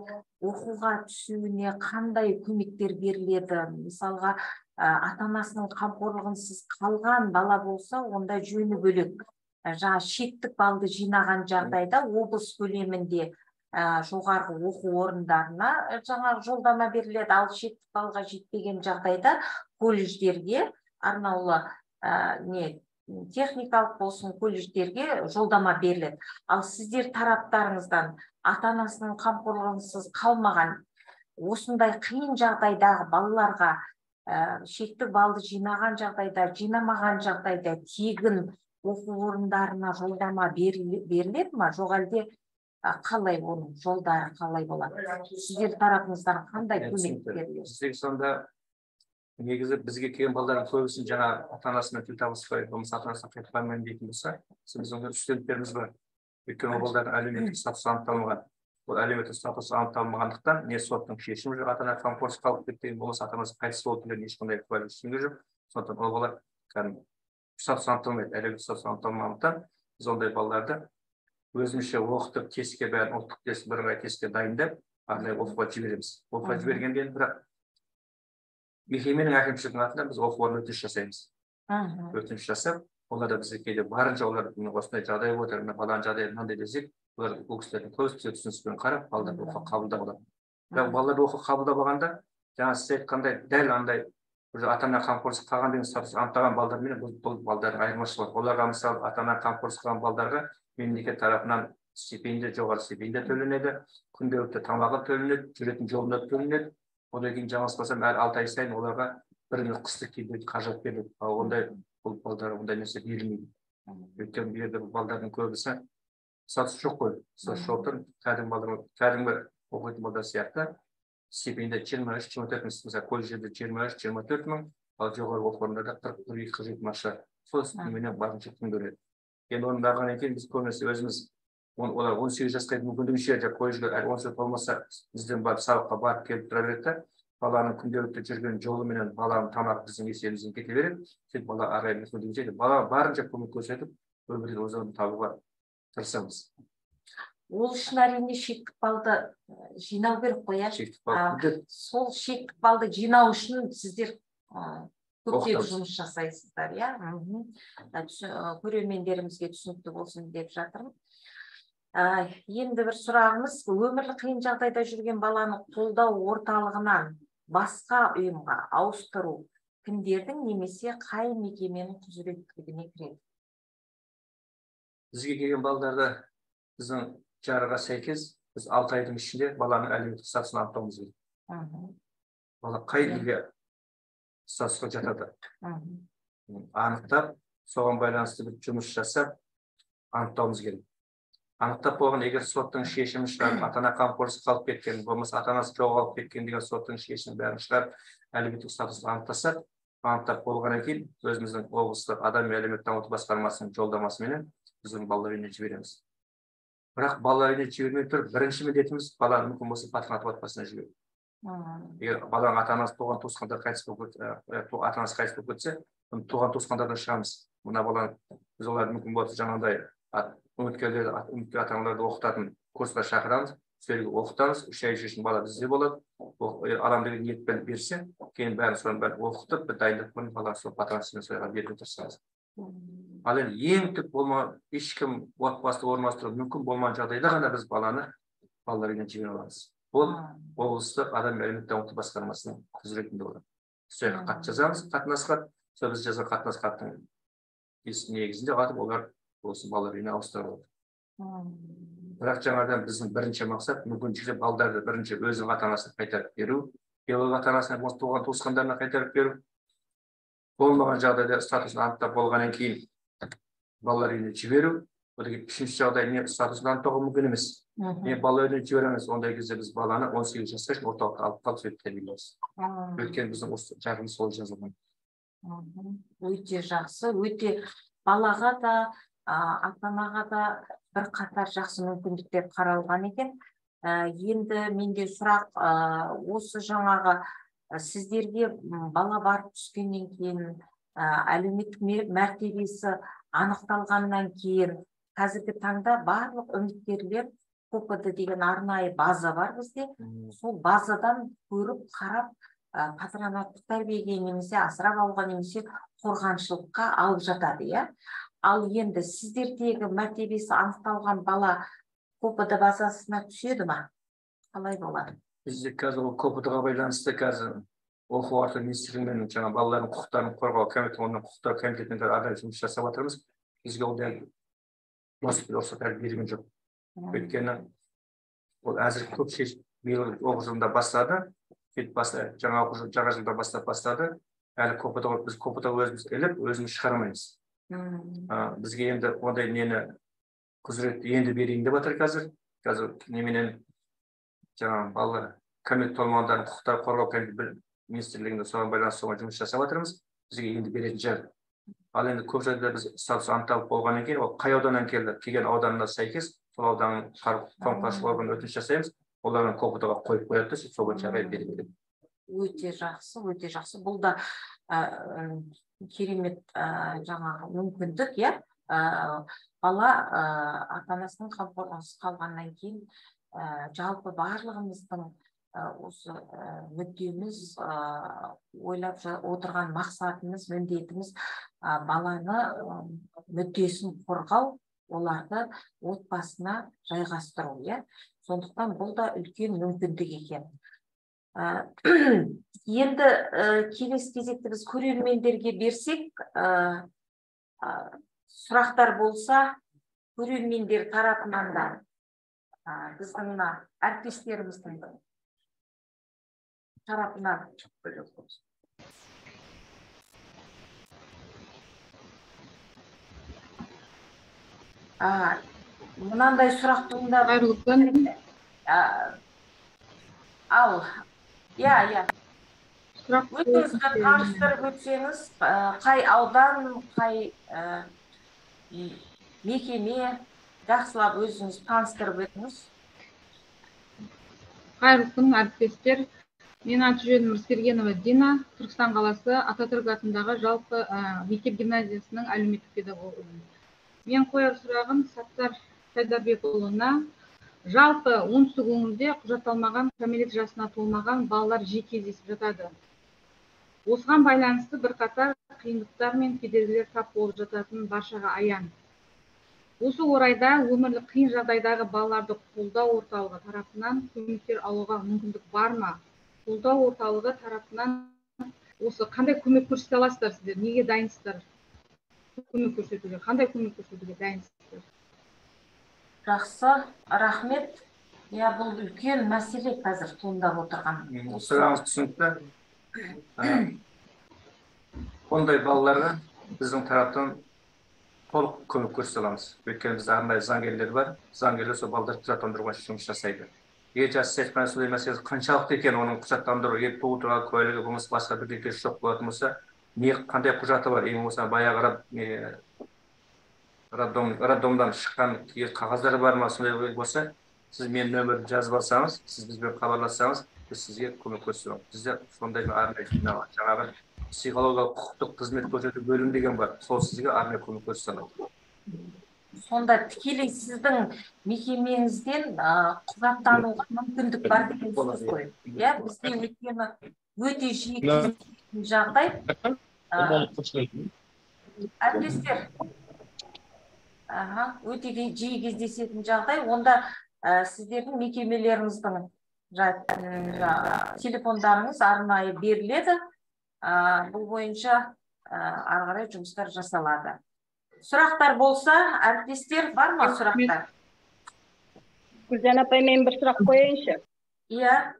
оқуға түсуіне қандай көмектер беріледі? Мысалға, ата-анасының қамқорлығынсыз қалған бала болса, онда жөні бөлек. Жаңа шеттік балды жинаған жағдайда облыс көлемінде жоғарғы оқу орындарына жаңа жолдама беріледі. Ал шеттік балға жетпеген жағдайда колледждерге арнаулы техникалық болсын колледждерге жолдама беріледі. Ал сіздер тараптарыңыздан ата-анасының қамқорлығынсыз қалмаған осындай қиын жағдайдағы балаларға шектік балды жинаған жағдайда, жинамаған жағдайда тегін оқу орындарына жолдама беріледі ма? Жоқ әлде қалай, оның жолдары қалай болады? Сіздер тарапыңыздан қандай көмек беріледі?
Біздегі сонда негізі бізге келген балдардың көбісін жаңа ата-анасымен тіл табыспай, болмаса ата-анасына қайтып бармаймын дейтін болса, біздің онда студенттеріміз бар. Өйткені ол балдардың әлеуметтік статусы анықталмаған. Ол әлеуметтік статусы анықталмағандықтан не соттың шешімі жоқ, ата-ана қамқорсыз қалып кетті, болмаса ата-анасы қайтыс болды деген ешқандай куәлік ештеңе жоқ. Сондықтан ол бала кәдімгі Статус анықталмайды, әлеуметтік статус анықталмағандықтан біз ондай балаларды өзімізше оқытып, тестке бәрін, ұлттық тест, бірыңғай тестке дайындап, арнайы оқуға жібереміз. Оқуға жібергенде бірақ мекеменің әкімшілігінің атынан біз оқу орнына өтініш жасаймыз. Өтініш жасап, олар да бізге кейде барынша, олар осындай жағдай болып отыр, мына баланың жағдайы мынандай десек, олар, ол кісілердің көбісі бізге түсіністікпен қарап, балаларды оқуға қабылдап алады. Бірақ балаларды оқуға қабылдап алғанда, жаңа сіз айтқандай, дәл андай уже ата ана қамқорсыз қалған деген статус анықтаған балдарменен бұл балдардың айырмашылығы бар. Оларға, мысалы, ата ана қамқорсыз қалған балдарға мемлекет тарапынан стипендия, жоғары стипендия төленеді, күнделікті тамағы төленеді, жүретін жолына төленеді. Одан кейін, жаңылыспасам, әр 6 ай сайын оларға бір қыстық киімдер қаражат беріледі. Ал ондай бұл балдарға ондай нәрсе берілмейді, өйткені бұл жерде бұл балдардың көбісі статус жоқ қой. Статус жоқтан кәдімгі балдар, кәдімгі оқитын балдар сияқты стипендия 23-24 мың, мысалы, колледждерде 23-24 мың, ал жоғары оқу орындарда 41-47 мың ақша. Сол стипендиямен барынша күн көреді. Енді оны барғаннан кейін біз көбінесе өзіміз, олар 18 жасқа дейін мүмкіндігінше колледжге, әлі 18 болмаса, бізден барып, сабаққа барып келіп тұра береді да, баланың күнделікті жүрген жолы менен баланың тамағы біздің есебімізден кете береді. Сөйтіп бала ары қарай мүмкіндігінше, бала барынша көмек көрсетіп, өмірден өз орнын табуға тырысамыз.
Ол үшін, әрине, шектік балды жинау керек қой, иә?
Шектік балл.
Сол шектік балды жинау үшін сіздер көптеп жұмыс жасайсыздар, иә? Көрермендерімізге түсінікті болсын деп жатырмын. Енді бір сұрағымыз: өмірлік қиын жағдайда жүрген баланы қолдау орталығынан басқа ұйымға ауыстыру кімдердің немесе қай мекеменің құзыреттілігіне кіреді?
Бізге келген балдарды біздің жарғыға сәйкес біз 6 айдың ішінде баланың әлеуметтік статусын анықтауымыз керек. Бала қай неге, статусқа жатады, анықтап, соған байланысты бір жұмыс жасап, анықтауымыз керек. Анықтап болған, егер соттың шешімі шығарып, ата ана қамқорсыз қалып кеткен, болмаса ата анасы жоғалып кеткен деген соттың шешімін бәрін шығарып, әлеуметтік статусын анықтасақ, анықтап болғаннан кейін өзіміздің облыстық адам мен әлеуметтік дамыту басқармасының жолдамасыменен біз оны балалар үйіне жібереміз. Бірақ балалар үйіне жібермей тұрып, бірінші міндетіміз — баланы мүмкін болса патронат отбасына жіберу. Егер баланың ата анасы, туған туысқандары қайтыс болып, ата анасы қайтыс болып кетсе, туған туысқандардан шығамыз. Мына баланы біз, олар мүмкін болса, жаңағыдай үміткерлер, үміткер ата аналарды оқытатын курсқа шақырамыз, сол жерге оқытамыз. 3 ай үшін бала бізде болады, аламын деген ниетпен берсе, кейін бәрін, соның бәрін оқытып, бір дайындап қойып, баланы сол патронатпен соларға беруге тырысамыз. Ал енді ең түп болма, ешкім отбасты орналастыру мүмкін болмаған жағдайда ғана біз баланы балалар үйіне жібере аламыз. Ол облыстық адам әлеуметтік дамыту басқармасының құзыретінде болады. Сол жаққа хат жазамыз, қатынас хат. Сол біз жазған қатынас хаттың негізінде алып, олар осы балалар үйіне ауыстыра алады. Бірақ жаңадан біздің бірінші мақсат — мүмкіншілік балдарды бірінші өзінің ата анасына қайтарып беру, биологиялық ата анасына болмаса туған туысқандарына қайтарып беру. Болмаған жағдайда, статусын анықтап болғаннан кейін, балалар үйіне жіберу. Одан кейін үшінші жағдай: не статусын анықтауға мүмкін емес, не балалар үйіне жібере алмаймыз, ондай кезде біз баланы 18 жасқа шейін орталықта алып қалып, сөйтіп тәрбиелейміз, өйткені біздің осы жарғымыз солай жазылған.
Өте жақсы, өте балаға да, ата анаға да бір қатар жақсы мүмкіндіктер қаралған екен. Енді менде сұрақ: осы жаңағы сіздерге бала барып түскеннен кейін, әлеуметтік мәртебесі анықталғаннан кейін, қазіргі таңда барлық үміткерлер КОПД деген арнайы база бар бізде, сол базадан көріп, қарап, патронаттық тәрбиеге немесе асырап алуға немесе қорғаншылыққа алып жатады, иә? Ал енді сіздердегі мәртебесі анықталған бала КОПД базасына түседі ма, қалай болады?
Бізде қазір ол КОПД ға байланысты қазір оқу ағарту министрлігімен, жаңа балалардың құқықтарын қорғау комитеті, оның құқықтар комитетімен арнайы жұмыс жасап жатырмыз. Бізге ондай рұқсат әлі берген жоқ, өйткені ол әзір көп шеш биыл оқу жылында бастады, сөйтіп жаңа оқу жылы, жаңа жылда бастап бастады. Әлі КОПД, біз КОПД өзіміз іліп, өзіміз шығара алмаймыз. Бізге енді ондай нені, құзыретті енді берейін деп жатыр. Қазір неменен, жаңағы балалар, кәмелетке толмағандардың құқықтарын қорғау комитеті министрлігінде соған байланысты, соған жұмыс жасап жатырмыз. Бізге енді беретін шығар. Ал енді көп жағдайда біз статус анықталып болғаннан кейін, ол қай ауданнан келді, келген ауданына сәйкес сол ауданның қамқоршылық органына өтініш жасаймыз. Олар КОПД ға қойып қояды да, сөйтіп сол бойынша қарай бере береді.
Өте жақсы, өте жақсы. Бұл да керемет жаңағы мүмкіндік, иә. Бала ата-анасының қамқорлығынсыз қалғаннан кейін жалпы барлығымыздың осы мүддеміз, ойлап отырған мақсатымыз, міндетіміз баланы мүддесін қорғау, оларды отбасына жайғастыру, иә. Сондықтан бұл да үлкен мүмкіндік екен. Енді келесі кезекті біз көрермендерге берсек, сұрақтар болса, көрермендер тарапынан да біздің мына әріптестеріміздің тарапынан. Мынандай сұрақ туындап.
Қайырлы күн.
Ал, иә.
Сұрақ
Өзіңізді таныстырып өтсеңіз, қай аудан, қай мекеме, жақсылап өзіңіз таныстырып өтіңіз.
Қайырлы күн, әріптестер. Мен аты жөнім Рысбергенова Дина, Түркістан қаласы Ататүрік атындағы жалпы мектеп гимназиясының әлеуметтік педагогымын. Мен қояр сұрағым Саттар Шайдарбекұлына. Жалпы оңтүстік өңірде құжатталмаған, кәмелет жасына толмаған балалар жиі кездесіп жатады. Осыған байланысты бірқатар қиындықтар мен кедергілер тап болып жататынын баршаға аян. Осы орайда өмірлік қиын жағдайдағы балаларды қолдау орталығы тарапынан көмектер алуға мүмкіндік бар ма? Қолдау орталығы тарапынан осы қандай көмек көрсете аласыздар сіздер? Неге дайынсыздар? Көмек көрсетуге, қандай көмек көрсетуге дайынсыздар?
Жақсы, рахмет. Иә, бұл үлкен мәселе қазір туындап отырған.
Сұрағыңыз түсінікті. Ондай балаларға біздің тараптан толық көмек көрсете аламыз. Өйткені бізде арнайы заңгерлер бар. Заңгерлер сол балаларды құжаттандыруға жұмыс жасайды. Егер жас сіз айтқан сондай мәселесі қаншалықты екен, оның құжаттандыру, егер туу туралы куәлігі болмаса басқа бірдеңесі жоқ болатын болса, не қандай құжаты бар, ең болмаса баяғы роддомдан шыққан қағаздар бар ма, сондай болса, сіз менің нөмірімді жазып алсаңыз, сіз бізбен хабарлассаңыз, біз сізге көмек көрсете аламыз. Бізде сондай арнайы жаңағы психологиялық құқықтық қызмет көрсету бөлімі деген бар, сол сізге арнайы көмек көрсете алады.
Сонда тікелей сіздің мекемеңізден құжаттануға мүмкіндік бар деген сөз ғой. Иә, бізде өйткені өте жиі кездесетін жағдай. Әріптестер, өте жиі кездесетін жағдай. Онда сіздердің мекемелеріңіздің телефондарыңыз арнайы беріледі. Бұл бойынша ары қарай жұмыстар жасалады. Сұрақтар болса, әріптестер, бар ма сұрақтар?
Гүлжан апай, мен бір сұрақ қояйыншы.
Иә,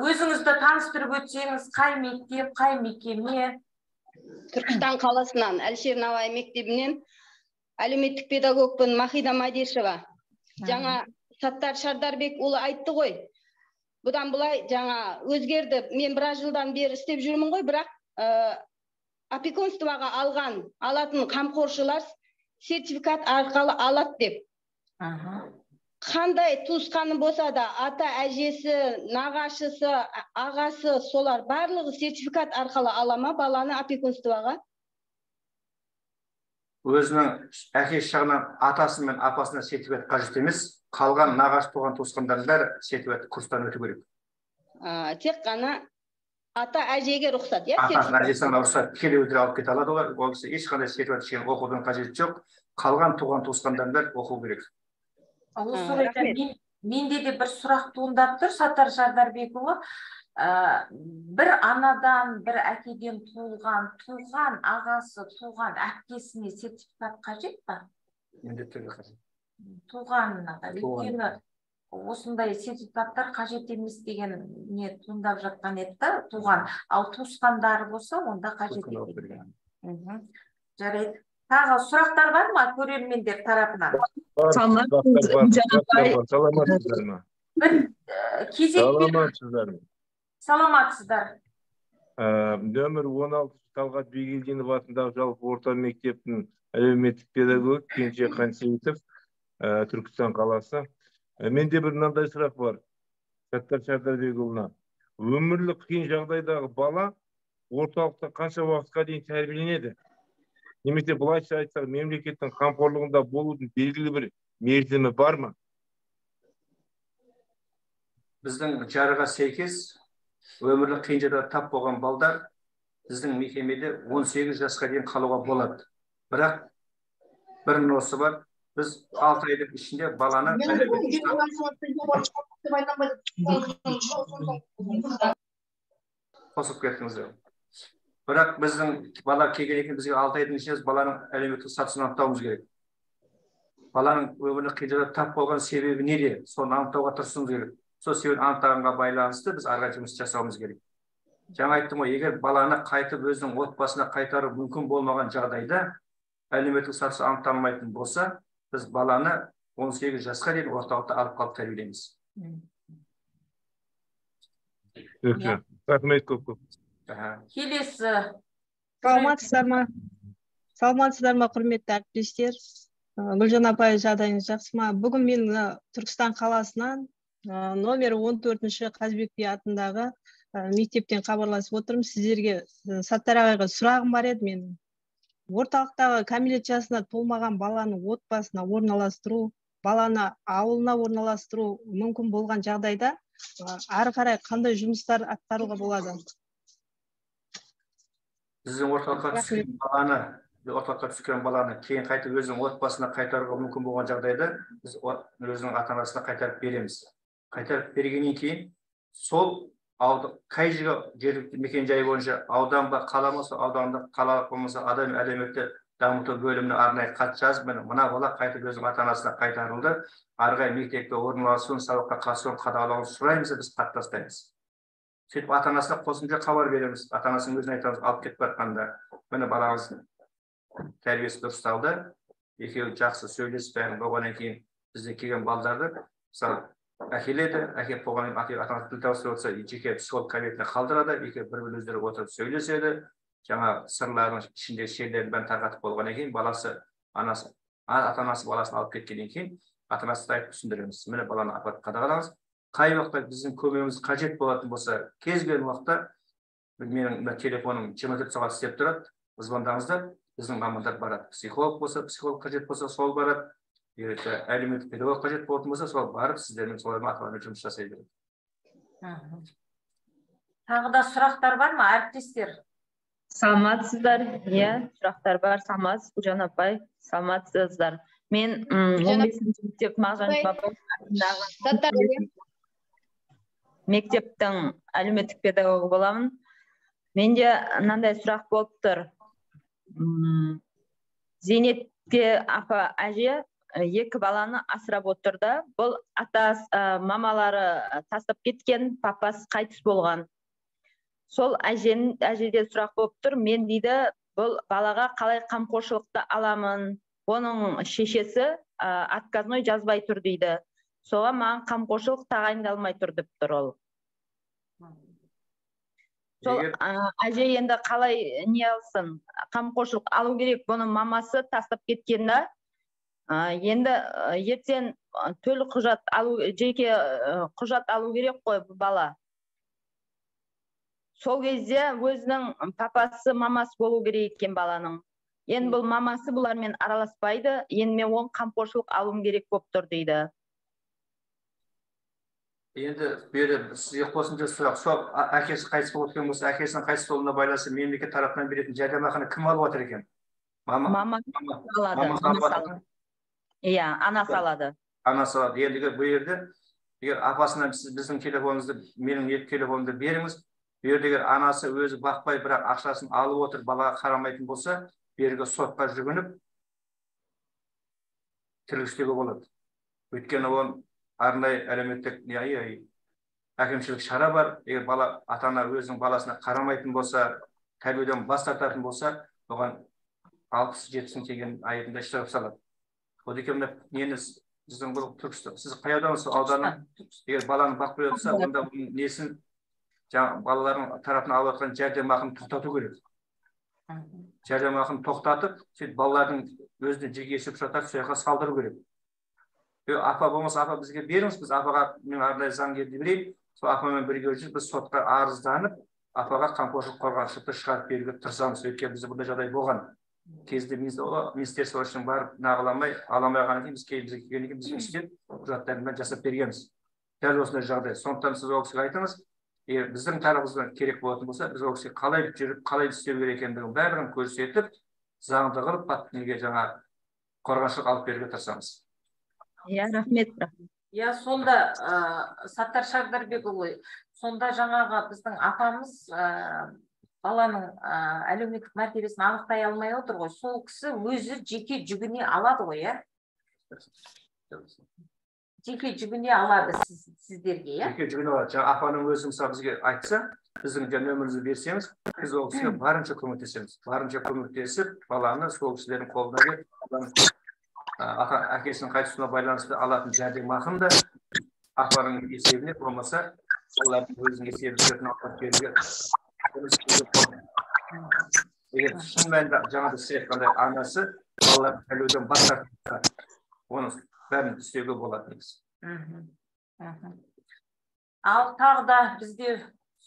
өзіңізді таныстырып өтсеңіз, қай мектеп, қай мекеме?
Түркістан қаласынан, Әлішер Науаи мектебінен әлеуметтік педагогпын, Махида Мадишева. Жаңа Саттар Шардарбекұлы айтты ғой. Бұдан былай жаңа өзгерді. Мен біраз жылдан бері істеп жүрмін ғой, бірақ опекунствоға алған, алатын қамқоршылар сертификат арқылы алады деп. Қандай туысқаны болса да, ата әжесі, нағашысы, ағасы, солар барлығы сертификат арқылы ала ма баланы опекунствоға?
Өзінің әке жағынан атасы мен апасына сертификат қажет емес, қалған нағашы туған туысқандардың бәрі сертификат курстан өту керек.
Тек қана ата әжеге рұқсат, иә?
Атасына әжесіне рұқсат, тікелей өздері алып кете алады олар. Ол кісі ешқандай сертификат ештеңе оқудың қажеті жоқ. Қалған туған туысқандардың бәрі оқу керек.
Осы орайда менде де бір сұрақ туындап тұр, Саттар Шардарбекұлы. Бір анадан, бір әкеден туылған, туған ағасы, туған әпкесіне сертификат қажет па?
Міндетті түрде қажет.
Туғанына да. Өйткені осындай сертификаттар қажет емес деген не туындап жатқан еді да, туған. Ал туысқандары болса, онда қажет екен. Жарайды. Тағы сұрақтар бар ма көрермендер тарапынан?
Саламатсыздар ма?
Бір кезекпен.
Саламатсыздар ма?
Саламатсыздар.
Нөмір 16 Талғат Бегелдинов атындағы жалпы орта мектептің әлеуметтік педагогі Кенже Қансейітов, Түркістан қаласы. Менде бір мынандай сұрақ бар Саттар Шардарбекұлына. Өмірлік қиын жағдайдағы бала орталықта қанша уақытқа дейін тәрбиеленеді? Немесе былайша айтсақ, мемлекеттің қамқорлығында болудың белгілі бір мерзімі бар ма?
Біздің жарғыға сәйкес өмірлік қиын жағдайға тап болған балдар біздің мекемеде 18 жасқа дейін қалуға болады. Бірақ бір носы бар, біз 6 айдың ішінде баланы қосып кеттіңіздер. Бірақ біздің бала келгеннен кейін бізге 6 айдың ішінде баланың әлеуметтік статусын анықтауымыз керек. Баланың өмірлік қиын жағдайға тап болған себебі неде? Соны анықтауға тырысуымыз керек. Сол себебін анықтағанға байланысты біз ары қарай жұмыс жасауымыз керек. Жаңа айттым ғой, егер баланы қайтып өзінің отбасына қайтару мүмкін болмаған жағдайда әлеуметтік статусы анықталмайтын болса, біз баланы 18 жасқа дейін орталықта алып қалып тәрбиелейміз.
Рахмет көп көп.
Келесі.
Саламатсыздар ма? Саламатсыздар ма, құрметті әріптестер? Гүлжан апай, жағдайыңыз жақсы ма? Бүгін мен Түркістан қаласынан номер 14-ші Қазыбек би атындағы мектептен хабарласып отырмын. Сіздерге, Саттар ағайға сұрағым бар еді менің. Орталықтағы кәмелет жасына толмаған баланы отбасына орналастыру, баланы ауылына орналастыру мүмкін болған жағдайда ары қарай қандай жұмыстар атқаруға болады?
Біздің орталыққа түскен баланы кейін қайтып өзінің отбасына қайтаруға мүмкін болған жағдайда біз өзінің ата-анасына қайтарып береміз. Қайтарып бергеннен кейін сол қай жерге жергілікті мекен-жайы бойынша аудан ба, қала болса, аудандық, қалалық болмаса, адам әлеуметтік дамыту бөліміне арнайы хат жазып, мына бала қайтып өзінің ата-анасына қайтарылды, ары қарай мектепке орналасуын, сабаққа қатысуын қадағалауын сұраймыз, біз хат тастаймыз. Сөйтіп ата-анасына қосымша хабар береміз, ата-анасының өзіне айтамыз, алып кетіп жатқанда, міне балаңыздың тәрбиесі дұрысталды, екеуі жақсы сөйлесіп бәрін болғаннан кейін бізде келген балдарды мысалы әкеледі, әкеліп болғаннан кейін ата-анасы тіл табысып отырса, жеке психолог кабинетіне қалдырады, екеуі бір-бірін өздері отырып сөйлеседі, жаңа сырларының ішіндегі шерлерін бәрін тарқатып болғаннан кейін баласы, анасы, ата-анасы баласын алып кеткеннен кейін ата-анасына айтып түсіндіреміз. Міне баланы апарып қадағалаңыз. Қай уақытта біздің көмегіміз қажет болатын болса, кез келген уақытта менің телефоным 24 сағат істеп тұрады, звондаңыздар, біздің мамандар барады. Психолог болса, психолог қажет болса, сол барады. Егер әлеуметтік педагог қажет болатын болса, сол барып сіздермен солармен ата-анамен жұмыс жасай береді.
Тағы да сұрақтар бар ма, әріптестер?
Саламатсыздар. Иә, сұрақтар бар. Саламатсыз, Гүлжан апай. Саламатсыздар. Мен 15-ші мектеп Мағжан Жұмабаев атындағы мектептің әлеуметтік педагогы боламын. Менде мынандай сұрақ болып тұр. Зейнетке апа әже екі баланы асырап отырды. Бұл атасы, мамалары тастап кеткен, папасы қайтыс болған. Сол әжеде сұрақ болып тұр. Мен дейді, бұл балаға қалай қамқоршылықты аламын? Оның шешесі отказной жазбай тұр дейді. Соған маған қамқоршылық тағайындалмай тұр деп тұр ол. Сол әже енді қалай не алсын? Қамқоршылық алу керек. Бұның мамасы тастап кеткен да. Енді ертең төл құжат алу, жеке құжат алу керек қой бұл бала. Сол кезде өзінің папасы, мамасы болу керек екен баланың. Енді бұл мамасы бұлармен араласпайды, енді мен оған қамқоршылық алуым керек болып тұр дейді.
Енді бұл жерде сізге қосымша сұрақ, сол әкесі қайтыс болып кеткен болса, әкесінің қайтыс болуына байланысты мемлекет тарапынан беретін жәрдемақыны кім алып жатыр екен? Мама алады.
Иә, анасы алады.
Анасы алады. Енді бұл жерде егер апасынан сіз біздің телефоныңызды, менің екі телефонымды беріңіз, бұл жерде егер анасы өзі бақпай, бірақ ақшасын алып отыр, балаға қарамайтын болса, бергі сотқа жүгініп тіркеуге болады. Өйткені оның арнайы әлеуметтік әкімшілік шара бар. Егер бала ата-ана өзінің баласына қарамайтын болса, тәрбиеден бас тартатын болса, оған 60-70 мың теңгенің айыбында штраф салады. Одан кейін мына нені біздің бұл Түркістан, сіз қай аудансыз? Ауданы егер баланы бақпай отырса, онда бұның несін жаңа балалардың тарапынан алып жатқан жәрдемақыны тоқтату керек. Жәрдемақыны тоқтатып, сөйтіп балалардың өзіне жеке есеп шоттар сол жаққа салдыру керек. Апа болмаса, апа бізге беріңіз, біз апаға мен арнайы заңгерді берейін, сол апамен бірге жүріп біз сотқа арызданып, Апаға қамқоршылық қорғаншылықты шығарып беруге тырысамыз. Өйткені бізде бұндай жағдай болған. Кезінде министерство үшін барып нағыламай, ала алмай қалғаннан кейін біз кейін бізге келгеннен кейін біз істеп, құжаттарын бәрін жасап бергенбіз. Дәл осындай жағдай. Сондықтан сіз ол кісіге айтыңыз, егер біздің тарапымыздан керек болатын болса, біз ол кісіге қалай жүріп, қалай істеу керек екендігін барлығын көрсетіп, заңды қылып, неге жаңа қорғаншылық алып беруге тырысамыз.
Иә, рахмет.
Иә, сонда Саттар Шардарбекұлы, сонда жаңағы біздің апамыз баланың әлеуметтік мәртебесін анықтай алмай отыр ғой. Сол кісі өзі жеке жүгіне алады ғой, иә? Жеке жүгіне алады сіздерге, иә?
Жеке жүгіне алады. Жаңа апаның өзі мысалы бізге айтса, біздің жаңа нөмірімізді берсеңіз, біз ол кісіге барынша көмектесеміз. Барынша көмектесіп, баланы сол кісілердің қолына беріп, ата әкесінің қайтысына байланысты алатын жәрдемақыны да апаның есебіне, болмаса олардың өзінің есебіне счетына апарып беруге. Егер шын мәнінде жаңағы сіз айтқандай анасы балаларды тәрбиелеуден бас тартса, оның бәрін істеуге болады негізі.
Ал тағы да бізде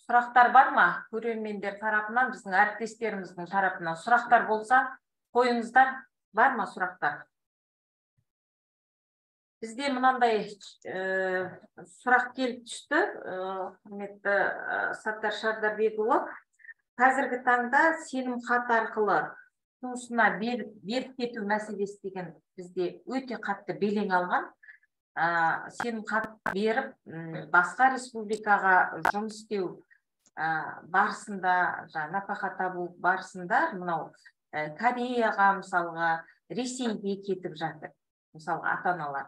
сұрақтар бар ма? Көрермендер тарапынан, біздің әріптестеріміздің тарапынан сұрақтар болса, қойыңыздар. Бар ма сұрақтар? Бізде мынандай сұрақ келіп түсті, құрметті Саттар Шардарбекұлы. Қазіргі таңда сенім хат арқылы туысына беріп кету мәселесі деген бізде өте қатты белең алған. Сенім хат беріп, басқа республикаға жұмыс істеу барысында, жаңа нәпақа табу барысында мынау Кореяға, мысалға, Ресейге кетіп жатыр, мысалға, ата-аналар.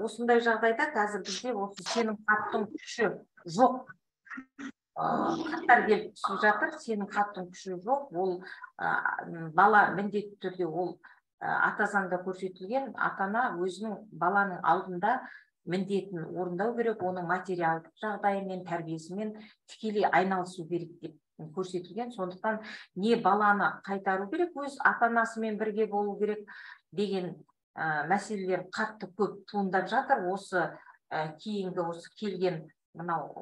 Осындай жағдайда қазір бізде осы сенім хаттың күші жоқ. Хаттар келіп түсіп жатыр, сенім хаттың күші жоқ. Ол бала міндетті түрде, ол ата заңда көрсетілген, ата-ана өзінің баланың алдында міндетін орындау керек, оның материалдық жағдайымен, тәрбиесімен тікелей айналысу керек деп көрсетілген. Сондықтан не баланы қайтару керек, өз ата-анасымен бірге болу керек деген мәселелер қатты көп туындап жатыр. Осы кейінгі осы келген мынау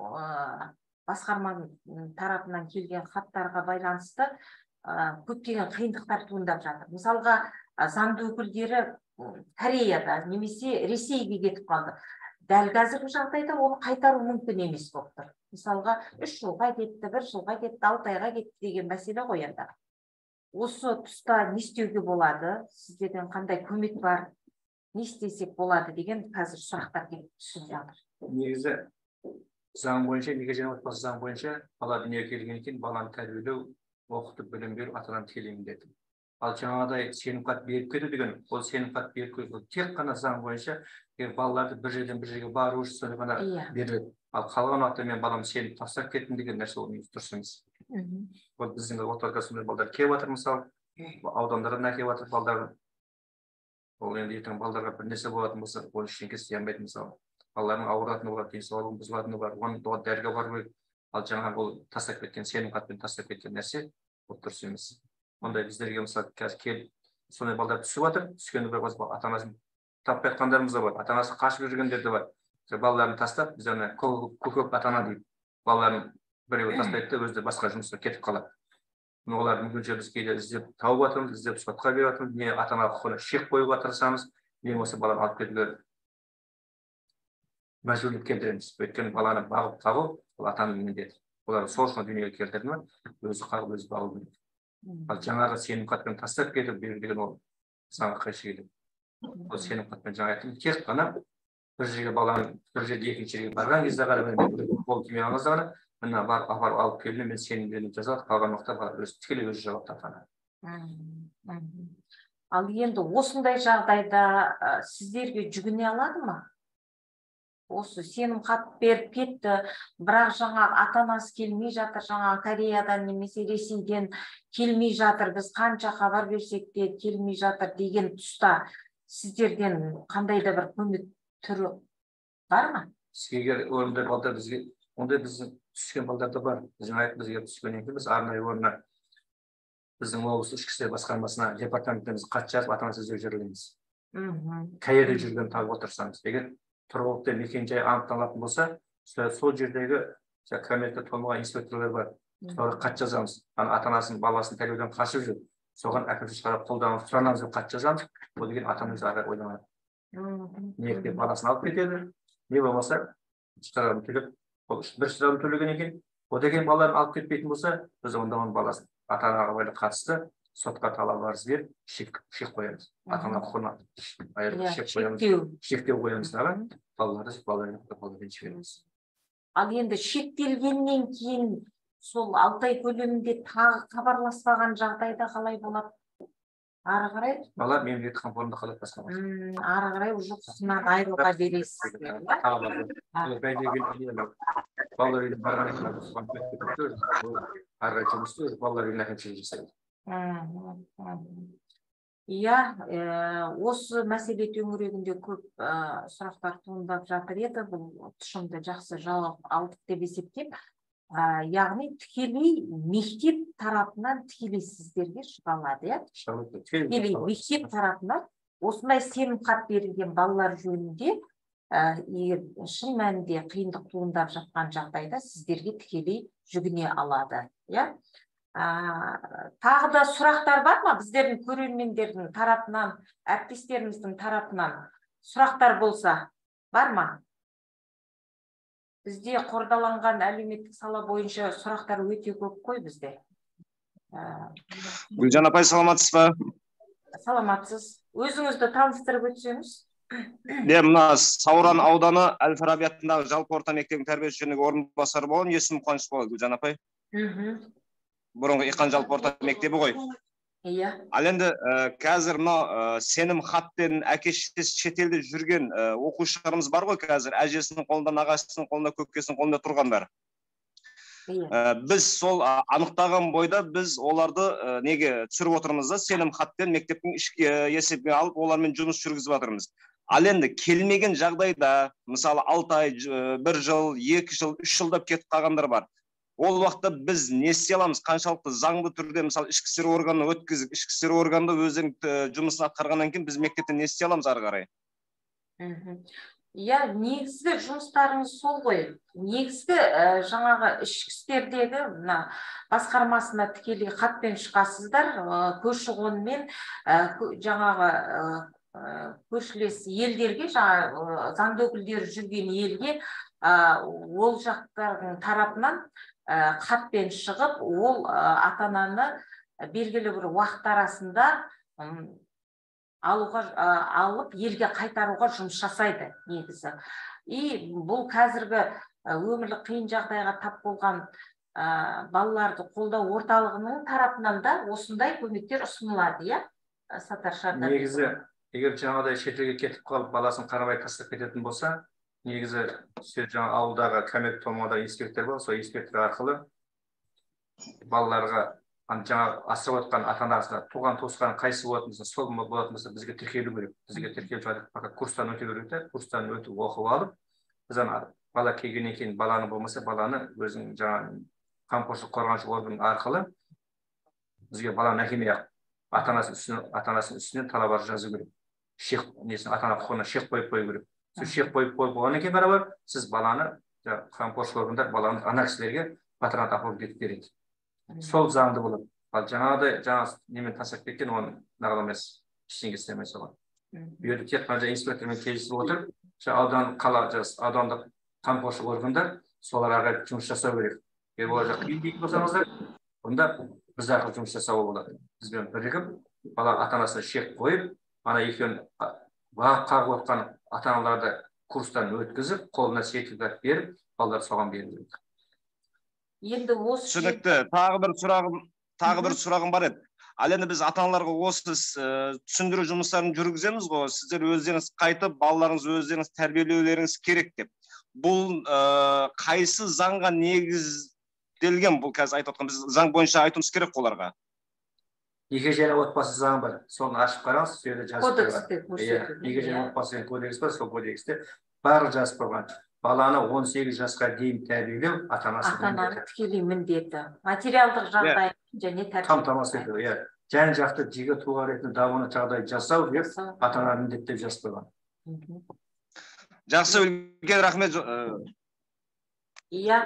басқарманың тарапынан келген хаттарға байланысты көптеген қиындықтар туындап жатыр. Мысалға, заңды өкілдері Кореяда немесе Ресейге кетіп қалды. Дәл қазіргі жағдайда оны қайтару мүмкін емес болып тұр. Мысалға, 3 жылға кетті, 1 жылға кетті, 6 айға кетті деген мәселе ғой енді. Осы тұста не істеуге болады? Сіздерден қандай көмек бар? Не істесек болады деген қазір сұрақтар келіп түсіп жатыр.
Негізі заң бойынша, неке және отбасы заң бойынша бала дүниеге келгеннен кейін баланы тәрбиелеу, оқытып, білім беру ата-ананың тікелей міндеті. Ал жаңағыдай сенімхат беріп кету деген, ол сенімхат беріп кету ол тек қана заң бойынша егер балаларды бір жерден бір жерге бару үшін сонда ғана беріледі. Ал қалған уақытта мен баламды сеніп тастап кеттім деген нәрсе ол негізі дұрыс емес. Ол біздің орталыққа сондай балдар келіп жатыр, мысалы, аудандардан әкеліп жатыр балдарын. Ол енді ертең балдарға бір нәрсе болатын болса, ол ештеңе істей алмайды, мысалы. Балалардың ауыратыны болады, денсаулығының бұзылатыны бар, оны дәріге бару керек. Ал жаңағы ол тастап кеткен, сенім хатпен тастап кеткен нәрсе ол дұрыс емес. Ондай біздерге мысалы қазір келіп сондай балдар түсіп жатыр, түскенде бір ата-анасын таппай жатқандарымыз да бар, ата-анасы қашып жүргендер де бар. Балаларын тастап, біз ана көкөк ата-ана дейді, балаларын біреуі тастайды да өзі басқа жұмысқа кетіп қалады. Оларды мүмкінше біз кейде іздеп тауып жатырмыз, іздеп сотқа беріп жатырмыз, не ата-ана құқығына шек қоюға тырысамыз, не болмаса баланы алып кетуге мәжбүрлеп келтіреміз. Өйткені баланы бағып қағу ол ата-ананың міндеті. Олар сол үшін дүниеге келтірді ме, өзі қағып, өзі бағу керек. Ал жаңағы сенім хатпен тастап кетіп беру деген ол заңға қайшы келеді. Ол сенім хатпен жаңа айттым, тек қана бір жерге баланың бір жерде екінші жерге барған кезде ғана, қол тимей қалған кезде ғана мына барып апарып алып келдім, мен сенімденіп жазады, қалған уақытта бала өзі тікелей өзі жауапты ата-ана.
Ал енді осындай жағдайда сіздерге жүгіне алады ма? Осы сенім хат беріп кетті, бірақ жаңа ата-анасы келмей жатыр, жаңа Кореядан немесе Ресейден келмей жатыр, біз қанша хабар берсек те келмей жатыр деген тұста сіздерден қандай да бір көмек түрі бар ма?
Бізге егер ондай балдар бізге, ондай біздің түскен балдар да бар. Біздің айт бізге түскеннен кейін біз арнайы орнына біздің облыс ішкі істер басқармасына, департаменттен біз хат жазып ата-анасы іздеу жариялаймыз. Қай жерде жүргенін тауып отырсаңыз, егер тұрғылықты мекен-жай анықталатын болса, сол жердегі кәмелетке толмаған инспекторлар бар, Соларға хат жазамыз. Ана ата анасын баласын тәрбиеден қашып жүр. Соған әкімшілік шара қолданып сұранамыз деп хат жазамыз. Ол деген ата ана өзі ары қарай ойланады. Неліктен баласын алып кетеді, не болмаса штрафын төлеп, ол бір штрафын төлеген екен, одан кейін балаларын алып кетпейтін болса, біз онда оның баласын ата анаға қатысты сотқа талап арыз беріп, шек қоямыз. Ата ана құқығына шек қоямыз, шектеу қоямыз дағы, балаларды балаларын жібереміз.
Ал енді шектелгеннен кейін сол 6 ай көлемінде тағы хабарласпаған жағдайда қалай болады? Ары қарай?
Бала мемлекеттік қамқорлығында қалады басқа.
Ары қарай уже құқығынан айыруға бересіз.
Балалар үйіне барғаннан кейін ары қарай жұмысты балалар үйінің әкімшілігі жасайды.
Иә, осы мәселе төңірегінде көп сұрақтар туындап жатыр еді. Бұл тұшымды жақсы жауап алдық деп есептеймін. Яғни тікелей мектеп тарапынан тікелей сіздерге шыға алады, иә? Тікелей мектеп тарапынан осындай сенім хат берілген балалар жөнінде егер шын мәнінде қиындық туындап жатқан жағдайда сіздерге тікелей жүгіне алады, иә? Тағы да сұрақтар бар ма? Біздердің көрермендердің тарапынан, әріптестеріміздің тарапынан сұрақтар болса, бар ма? Бізде қордаланған әлеуметтік сала бойынша сұрақтар өте көп қой бізде.
Гүлжан апай, саламатсыз ба?
Саламатсыз. Өзіңізді таныстырып өтсеңіз.
Мына Сауран ауданы Әл-Фараби атындағы жалпы орта мектебінің тәрбиеші жөніндегі орынбасары боламын. Есімім Қуаныш болады, Гүлжан апай. Бұрынғы Иқан жалпы орта мектебі ғой.
Иә.
Ал енді қазір мынау сенім хатпен әке шешесі шетелде жүрген оқушыларымыз бар ғой қазір, әжесінің қолында, нағашысының қолында, көкесінің қолында тұрғандар. Біз сол анықтаған бойда біз оларды неге түсіріп отырмыз да, сенім хатпен мектептің ішкі есебіне алып, олармен жұмыс жүргізіп жатырмыз. Ал енді келмеген жағдайда, мысалы 6 ай, 1 жыл, 2 жыл, 3 жылдап кетіп қалғандар бар. Ол уақытта біз не істей аламыз? Қаншалықты заңды түрде, мысалы, ішкі істер органына өткізіп, ішкі істер органында өздерінің жұмысын атқарғаннан кейін біз мектепте не істей аламыз ары қарай?
Иә, негізгі жұмыстарыңыз сол ғой. Негізгі жаңағы ішкі істердегі мына басқармасына тікелей хатпен шығасыздар, көші-қонмен жаңағы көршілес елдерге, жаңа заңды өкілдері жүрген елге ол жақтардың тарапынан хатпен шығып, ол ата-ананы белгілі бір уақыт арасында алып елге қайтаруға жұмыс жасайды негізі. И бұл қазіргі өмірлік қиын жағдайға тап болған балаларды қолдау орталығының тарапынан да осындай көмектер ұсынылады, иә, Саттар Шардарбекұлы?
Негізі, егер жаңағыдай шетелге кетіп қалып, баласын қарамай тастап кететін болса, негізі жаңа ауылдағы кәмелет толмаған инспектор бар, сол инспектор арқылы балаларға жаңа асырап отқан ата-анасына, туған туысқан қайсы болатын болса, сол болатын болса, бізге тіркелу керек. Бізге тіркеліп, пока курстан өте керек те, курстан өтіп оқып алып, біз ана бала келгеннен кейін баланы болмаса, баланы өзінің жаңа қамқоршылық қорғаншы органы арқылы бізге баланы әкелмей ақ ата-анасының үстінен талап арыз жазу керек. Шек несін ата-ана құқығына шек қойып қою керек. Сол шек қойып қойғаннан кейін барабар сіз баланы қамқоршылық органдар баланы ана кісілерге патронат апарып кетіп береді. Сол заңды болады. Ал жаңағыдай жаңа немен тастап кеткен оны нағыл емес, ештеңе істемей соған. Бұл жерде тек қана инспектормен келісіп отырып, аудан қала аудандық қамқоршылық органдар солар ары қарай жұмыс жасау керек. Егер олар қиын дейтін болсаңыздар, онда біз арқылы жұмыс жасауға болады. Бізбен бірігіп, бала ата-анасына шек қойып, ана екеуін бағып қағып отқан ата-аналарды курстан өткізіп, қолына сертификат беріп, балалар соған беру керек.
Енді осы
түсінікті. Тағы бір сұрағым бар еді. Ал енді біз ата-аналарға осы түсіндіру жұмыстарын жүргіземіз ғой. Сіздер өздеріңіз қайтып, балаларыңыз өздеріңіз тәрбиелеулеріңіз керек деп. Бұл қайсы заңға негізделген? Бұл қазір айтып отқан біз заң бойынша айтуымыз керек оларға.
Неке және отбасы заңы бар. Соны ашып қараңыз, сол жерде жазып қойған. Неке және отбасы деген кодекс бар, сол кодексте барлығы жазып қойған. Баланы 18 жасқа дейін тәрбиелеу ата-анасының
тікелей міндеті. Материалдық жағдай және тәрбие.
Қамтамасыз ету, иә. Жан жақты жеке тұлға ретінде дамуына жағдай жасау деп ата-ана міндеттеп жазып қойған.
Жақсы, үлкен рахмет.
Иә,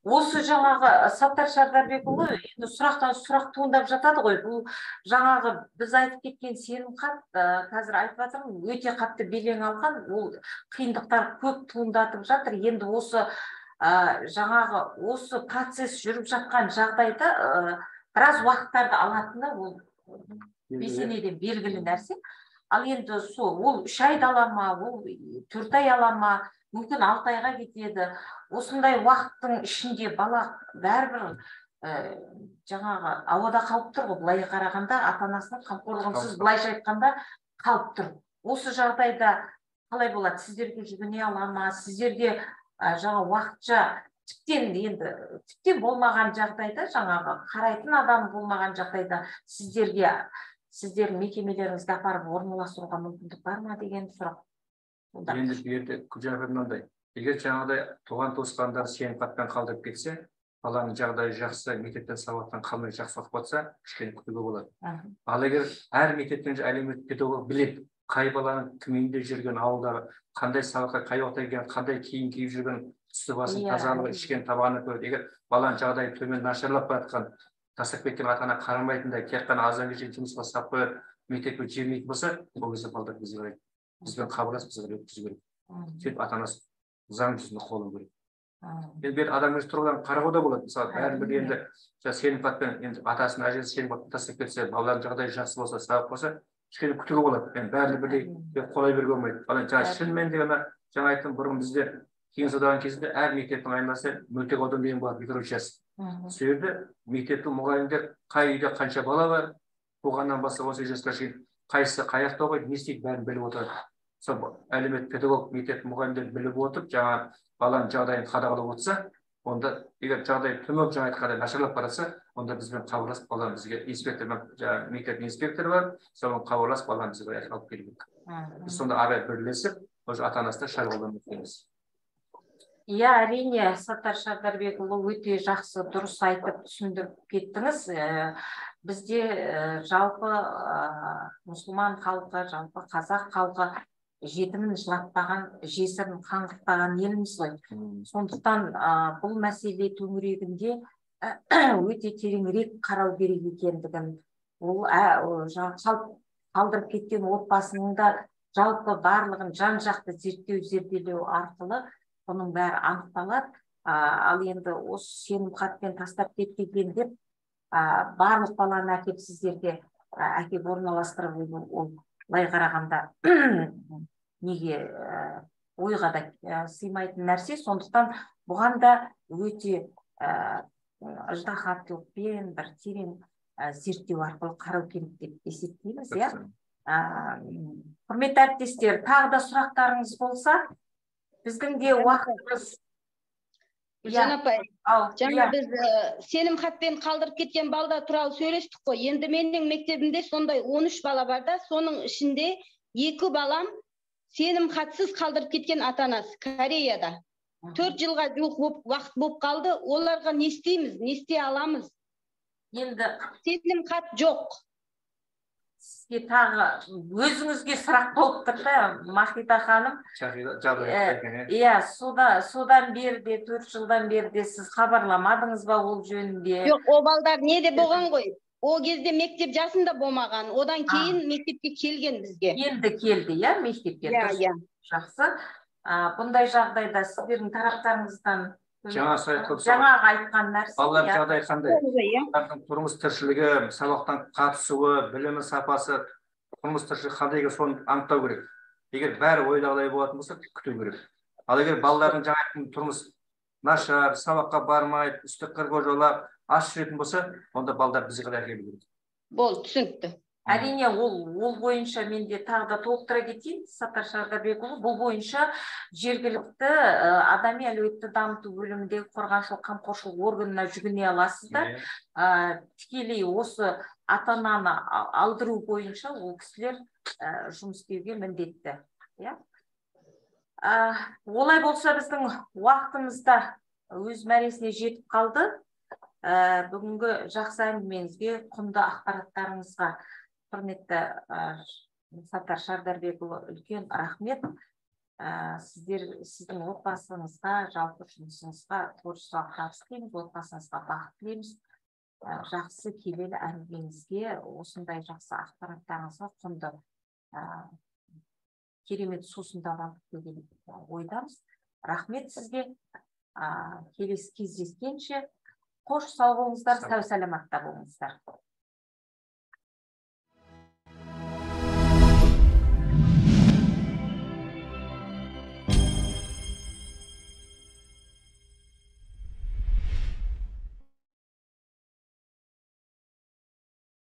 осы жаңағы, Саттар Шардарбекұлы, енді сұрақтан сұрақ туындап жатады ғой. Бұл жаңағы біз айтып кеткен сенім хат, қазір айтып жатырмын, өте қатты белең алған, ол қиындықтар көп туындатып жатыр. Енді осы жаңағы осы процесс жүріп жатқан жағдайда біраз уақыттарды алатыны ол бесенеден белгілі нәрсе. Ал енді сол ол 3 айды ала ма, ол 4 ай ала ма, мүмкін 6 айға кетеді. Осындай уақыттың ішінде бала бәрібір жаңағы ауада қалып тұр ғой, былай қарағанда ата-анасының қамқорлығынсыз, былайша айтқанда, қалып тұр. Осы жағдайда қалай болады? Сіздерге жүгіне ала ма? Сіздерге жаңа уақытша тіптен, енді тіптен болмаған жағдайда, жаңағы қарайтын адам болмаған жағдайда сіздерге, сіздердің мекемелеріңізге апарып орналастыруға мүмкіндік бар ма деген сұрақ.
Енді бұл жерде, Гүлжан апай, мынандай: егер жаңағыдай туған туысқандар сенім хатпен қалдырып кетсе, баланың жағдайы жақсы, мектептен сабақтан қалмай жақсы оқып жатса, кішкене күтуге болады. Ал егер әр мектептен әлеуметтік педагог біледі, қай баланың кім үйінде жүрген, ауылдағы қандай сабаққа қай уақытта келген, қандай киім киіп жүрген, үсті басының тазалығы, ішкен табағына көреді. Егер баланың жағдайы төмен, нашарлап бара жатқан, тастап кеткен ата ана қарамайтындай, тек қана азан кешке жұмысқа салып қояды, мектепке жібермейтін болса, ол кезде балдар бізге қарайды, бізбен хабарласып, бізге өткізу керек. Сөйтіп ата анасы заң жүзінде қолдау керек. Енді бұл адамгершілік тұрғыдан қарауға да болады. Мысалы, бәрібір енді сенім хатпен, енді атасын, әжесі сенім хатпен тастап кетсе, балалардың жағдайы жақсы болса, сабақ болса, кішкене күтуге болады. Енді бәріне бірдей қолай беруге болмайды. Ал енді жаңа шынымен де ана жаңа айттым, бұрын бізде кеңес одағы кезінде әр мектептің айналасы мөлтек аудан деген болады, микроучасток. Сол жерде мектептің мұғалімдер қай үйде қанша бала бар, туғаннан бастап 18 жасқа шейін қайсысы қай жақта оқиды, не істейді, бәрін біліп отырады. Сол әлеуметтік педагог мектеп мұғалімдер біліп отырып, жаңа баланың жағдайын қадағалап отырса, онда егер жағдай төмен, жаңа айтқандай, нашарлап бара жатса, онда бізбен хабарласып, баланы бізге инспектормен, жаңағы мектептің инспекторы бар, соған хабарласып, баланы бізге алып келу керек. Біз сонда ары бірлесіп, уже ата анасына шара қолданып өтеміз.
Иә, әрине, Саттар Шардарбекұлы, өте жақсы, дұрыс айтып түсіндіріп кеттіңіз. Бізде жалпы мұсылман халқы, жалпы қазақ халқы жетімін жылатпаған, жесірін қаңғыртпаған елміз ғой. Сондықтан бұл мәселе төңірегінде өте тереңірек қарау керек екендігін, ол қалдырып кеткен отбасының да жалпы барлығын жан жақты зерттеу, зерделеу арқылы бұның бәрі анықталады. Ал енді осы сенім хатпен тастап кеткен деп барлық баланы әкеп, сіздерге әкеп орналастырып, ол былай қарағанда неге ойға да сыймайтын нәрсе. Сондықтан бұған да өте ыждаһаттылықпен бір терең зерттеу арқылы қарау керек деп есептейміз, иә. Құрметті әріптестер, тағы да сұрақтарыңыз болса, біздің де уақытымыз.
Гүлжан апай, жаңа біз сенім хатпен қалдырып кеткен балдар туралы сөйлестік қой. Енді менің мектебімде сондай 13 бала бар да, соның ішінде екі балам сенім хатсыз қалдырып кеткен ата анасы Кореяда. 4 жылға жуық уақыт болып қалды. Оларға не істейміз, не істей аламыз?
Енді
сенім хат жоқ.
Сізге тағы, өзіңізге сұрақ болып тұр да, Махита ханым. Иә, содан бері де, 4 жылдан бері де сіз хабарламадыңыз ба ол жөнінде?
Жоқ, о балдар неде болған ғой? О кезде мектеп жасында болмаған. Одан кейін мектепке келген бізге.
Енді келді, иә, мектепке.
Иә, иә.
Жақсы. Бұндай жағдайда сіздердің тараптарыңыздан
жаңа
жаңағы айтқан нәрсе,
балалардың жағдайы қандай, олардың тұрмыс тіршілігі, сабақтан қатысуы, білімі сапасы, тұрмыс тіршілігі қандай екенін, соны анықтау керек. Егер бәрі ойдағыдай болатын болса, күту керек. Ал егер балалардың жаңа тұрмыс нашар, сабаққа бармайды, үсті қыр-қожалап, аш жүретін болса, онда балдар бізге қарай әкелу керек.
Болды, түсінікті.
Әрине, ол бойынша мен де тағы да толықтыра кетейін, Саттар Шардарбекұлы, бұл бойынша жергілікті адами әлеуетті дамыту бөліміндегі қорғаншылық қамқоршылық органына жүгіне аласыздар. Тікелей осы ата ананы алдыру бойынша ол кісілер жұмыс істеуге міндетті. Иә? Олай болса, біздің уақытымыз да өз мәресіне жетіп қалды. Бүгінгі жақсы әңгімеңізге, құнды ақпараттарыңызға, құрметті Саттар Шардарбекұлы, үлкен рахмет. Сіздер, сіздің отбасыңызға, жалпы жұмысыңызға творчестволық табыс тілейміз, отбасыңызға бақыт тілейміз. Жақсы келелі әңгімеңізге, осындай жақсы ақпараттарыңызға, құнды керемет сусындап алдық деген ойдамыз. Рахмет сізге. Келесі кездескенше қош, сау болыңыздар, сау саламатта болыңыздар.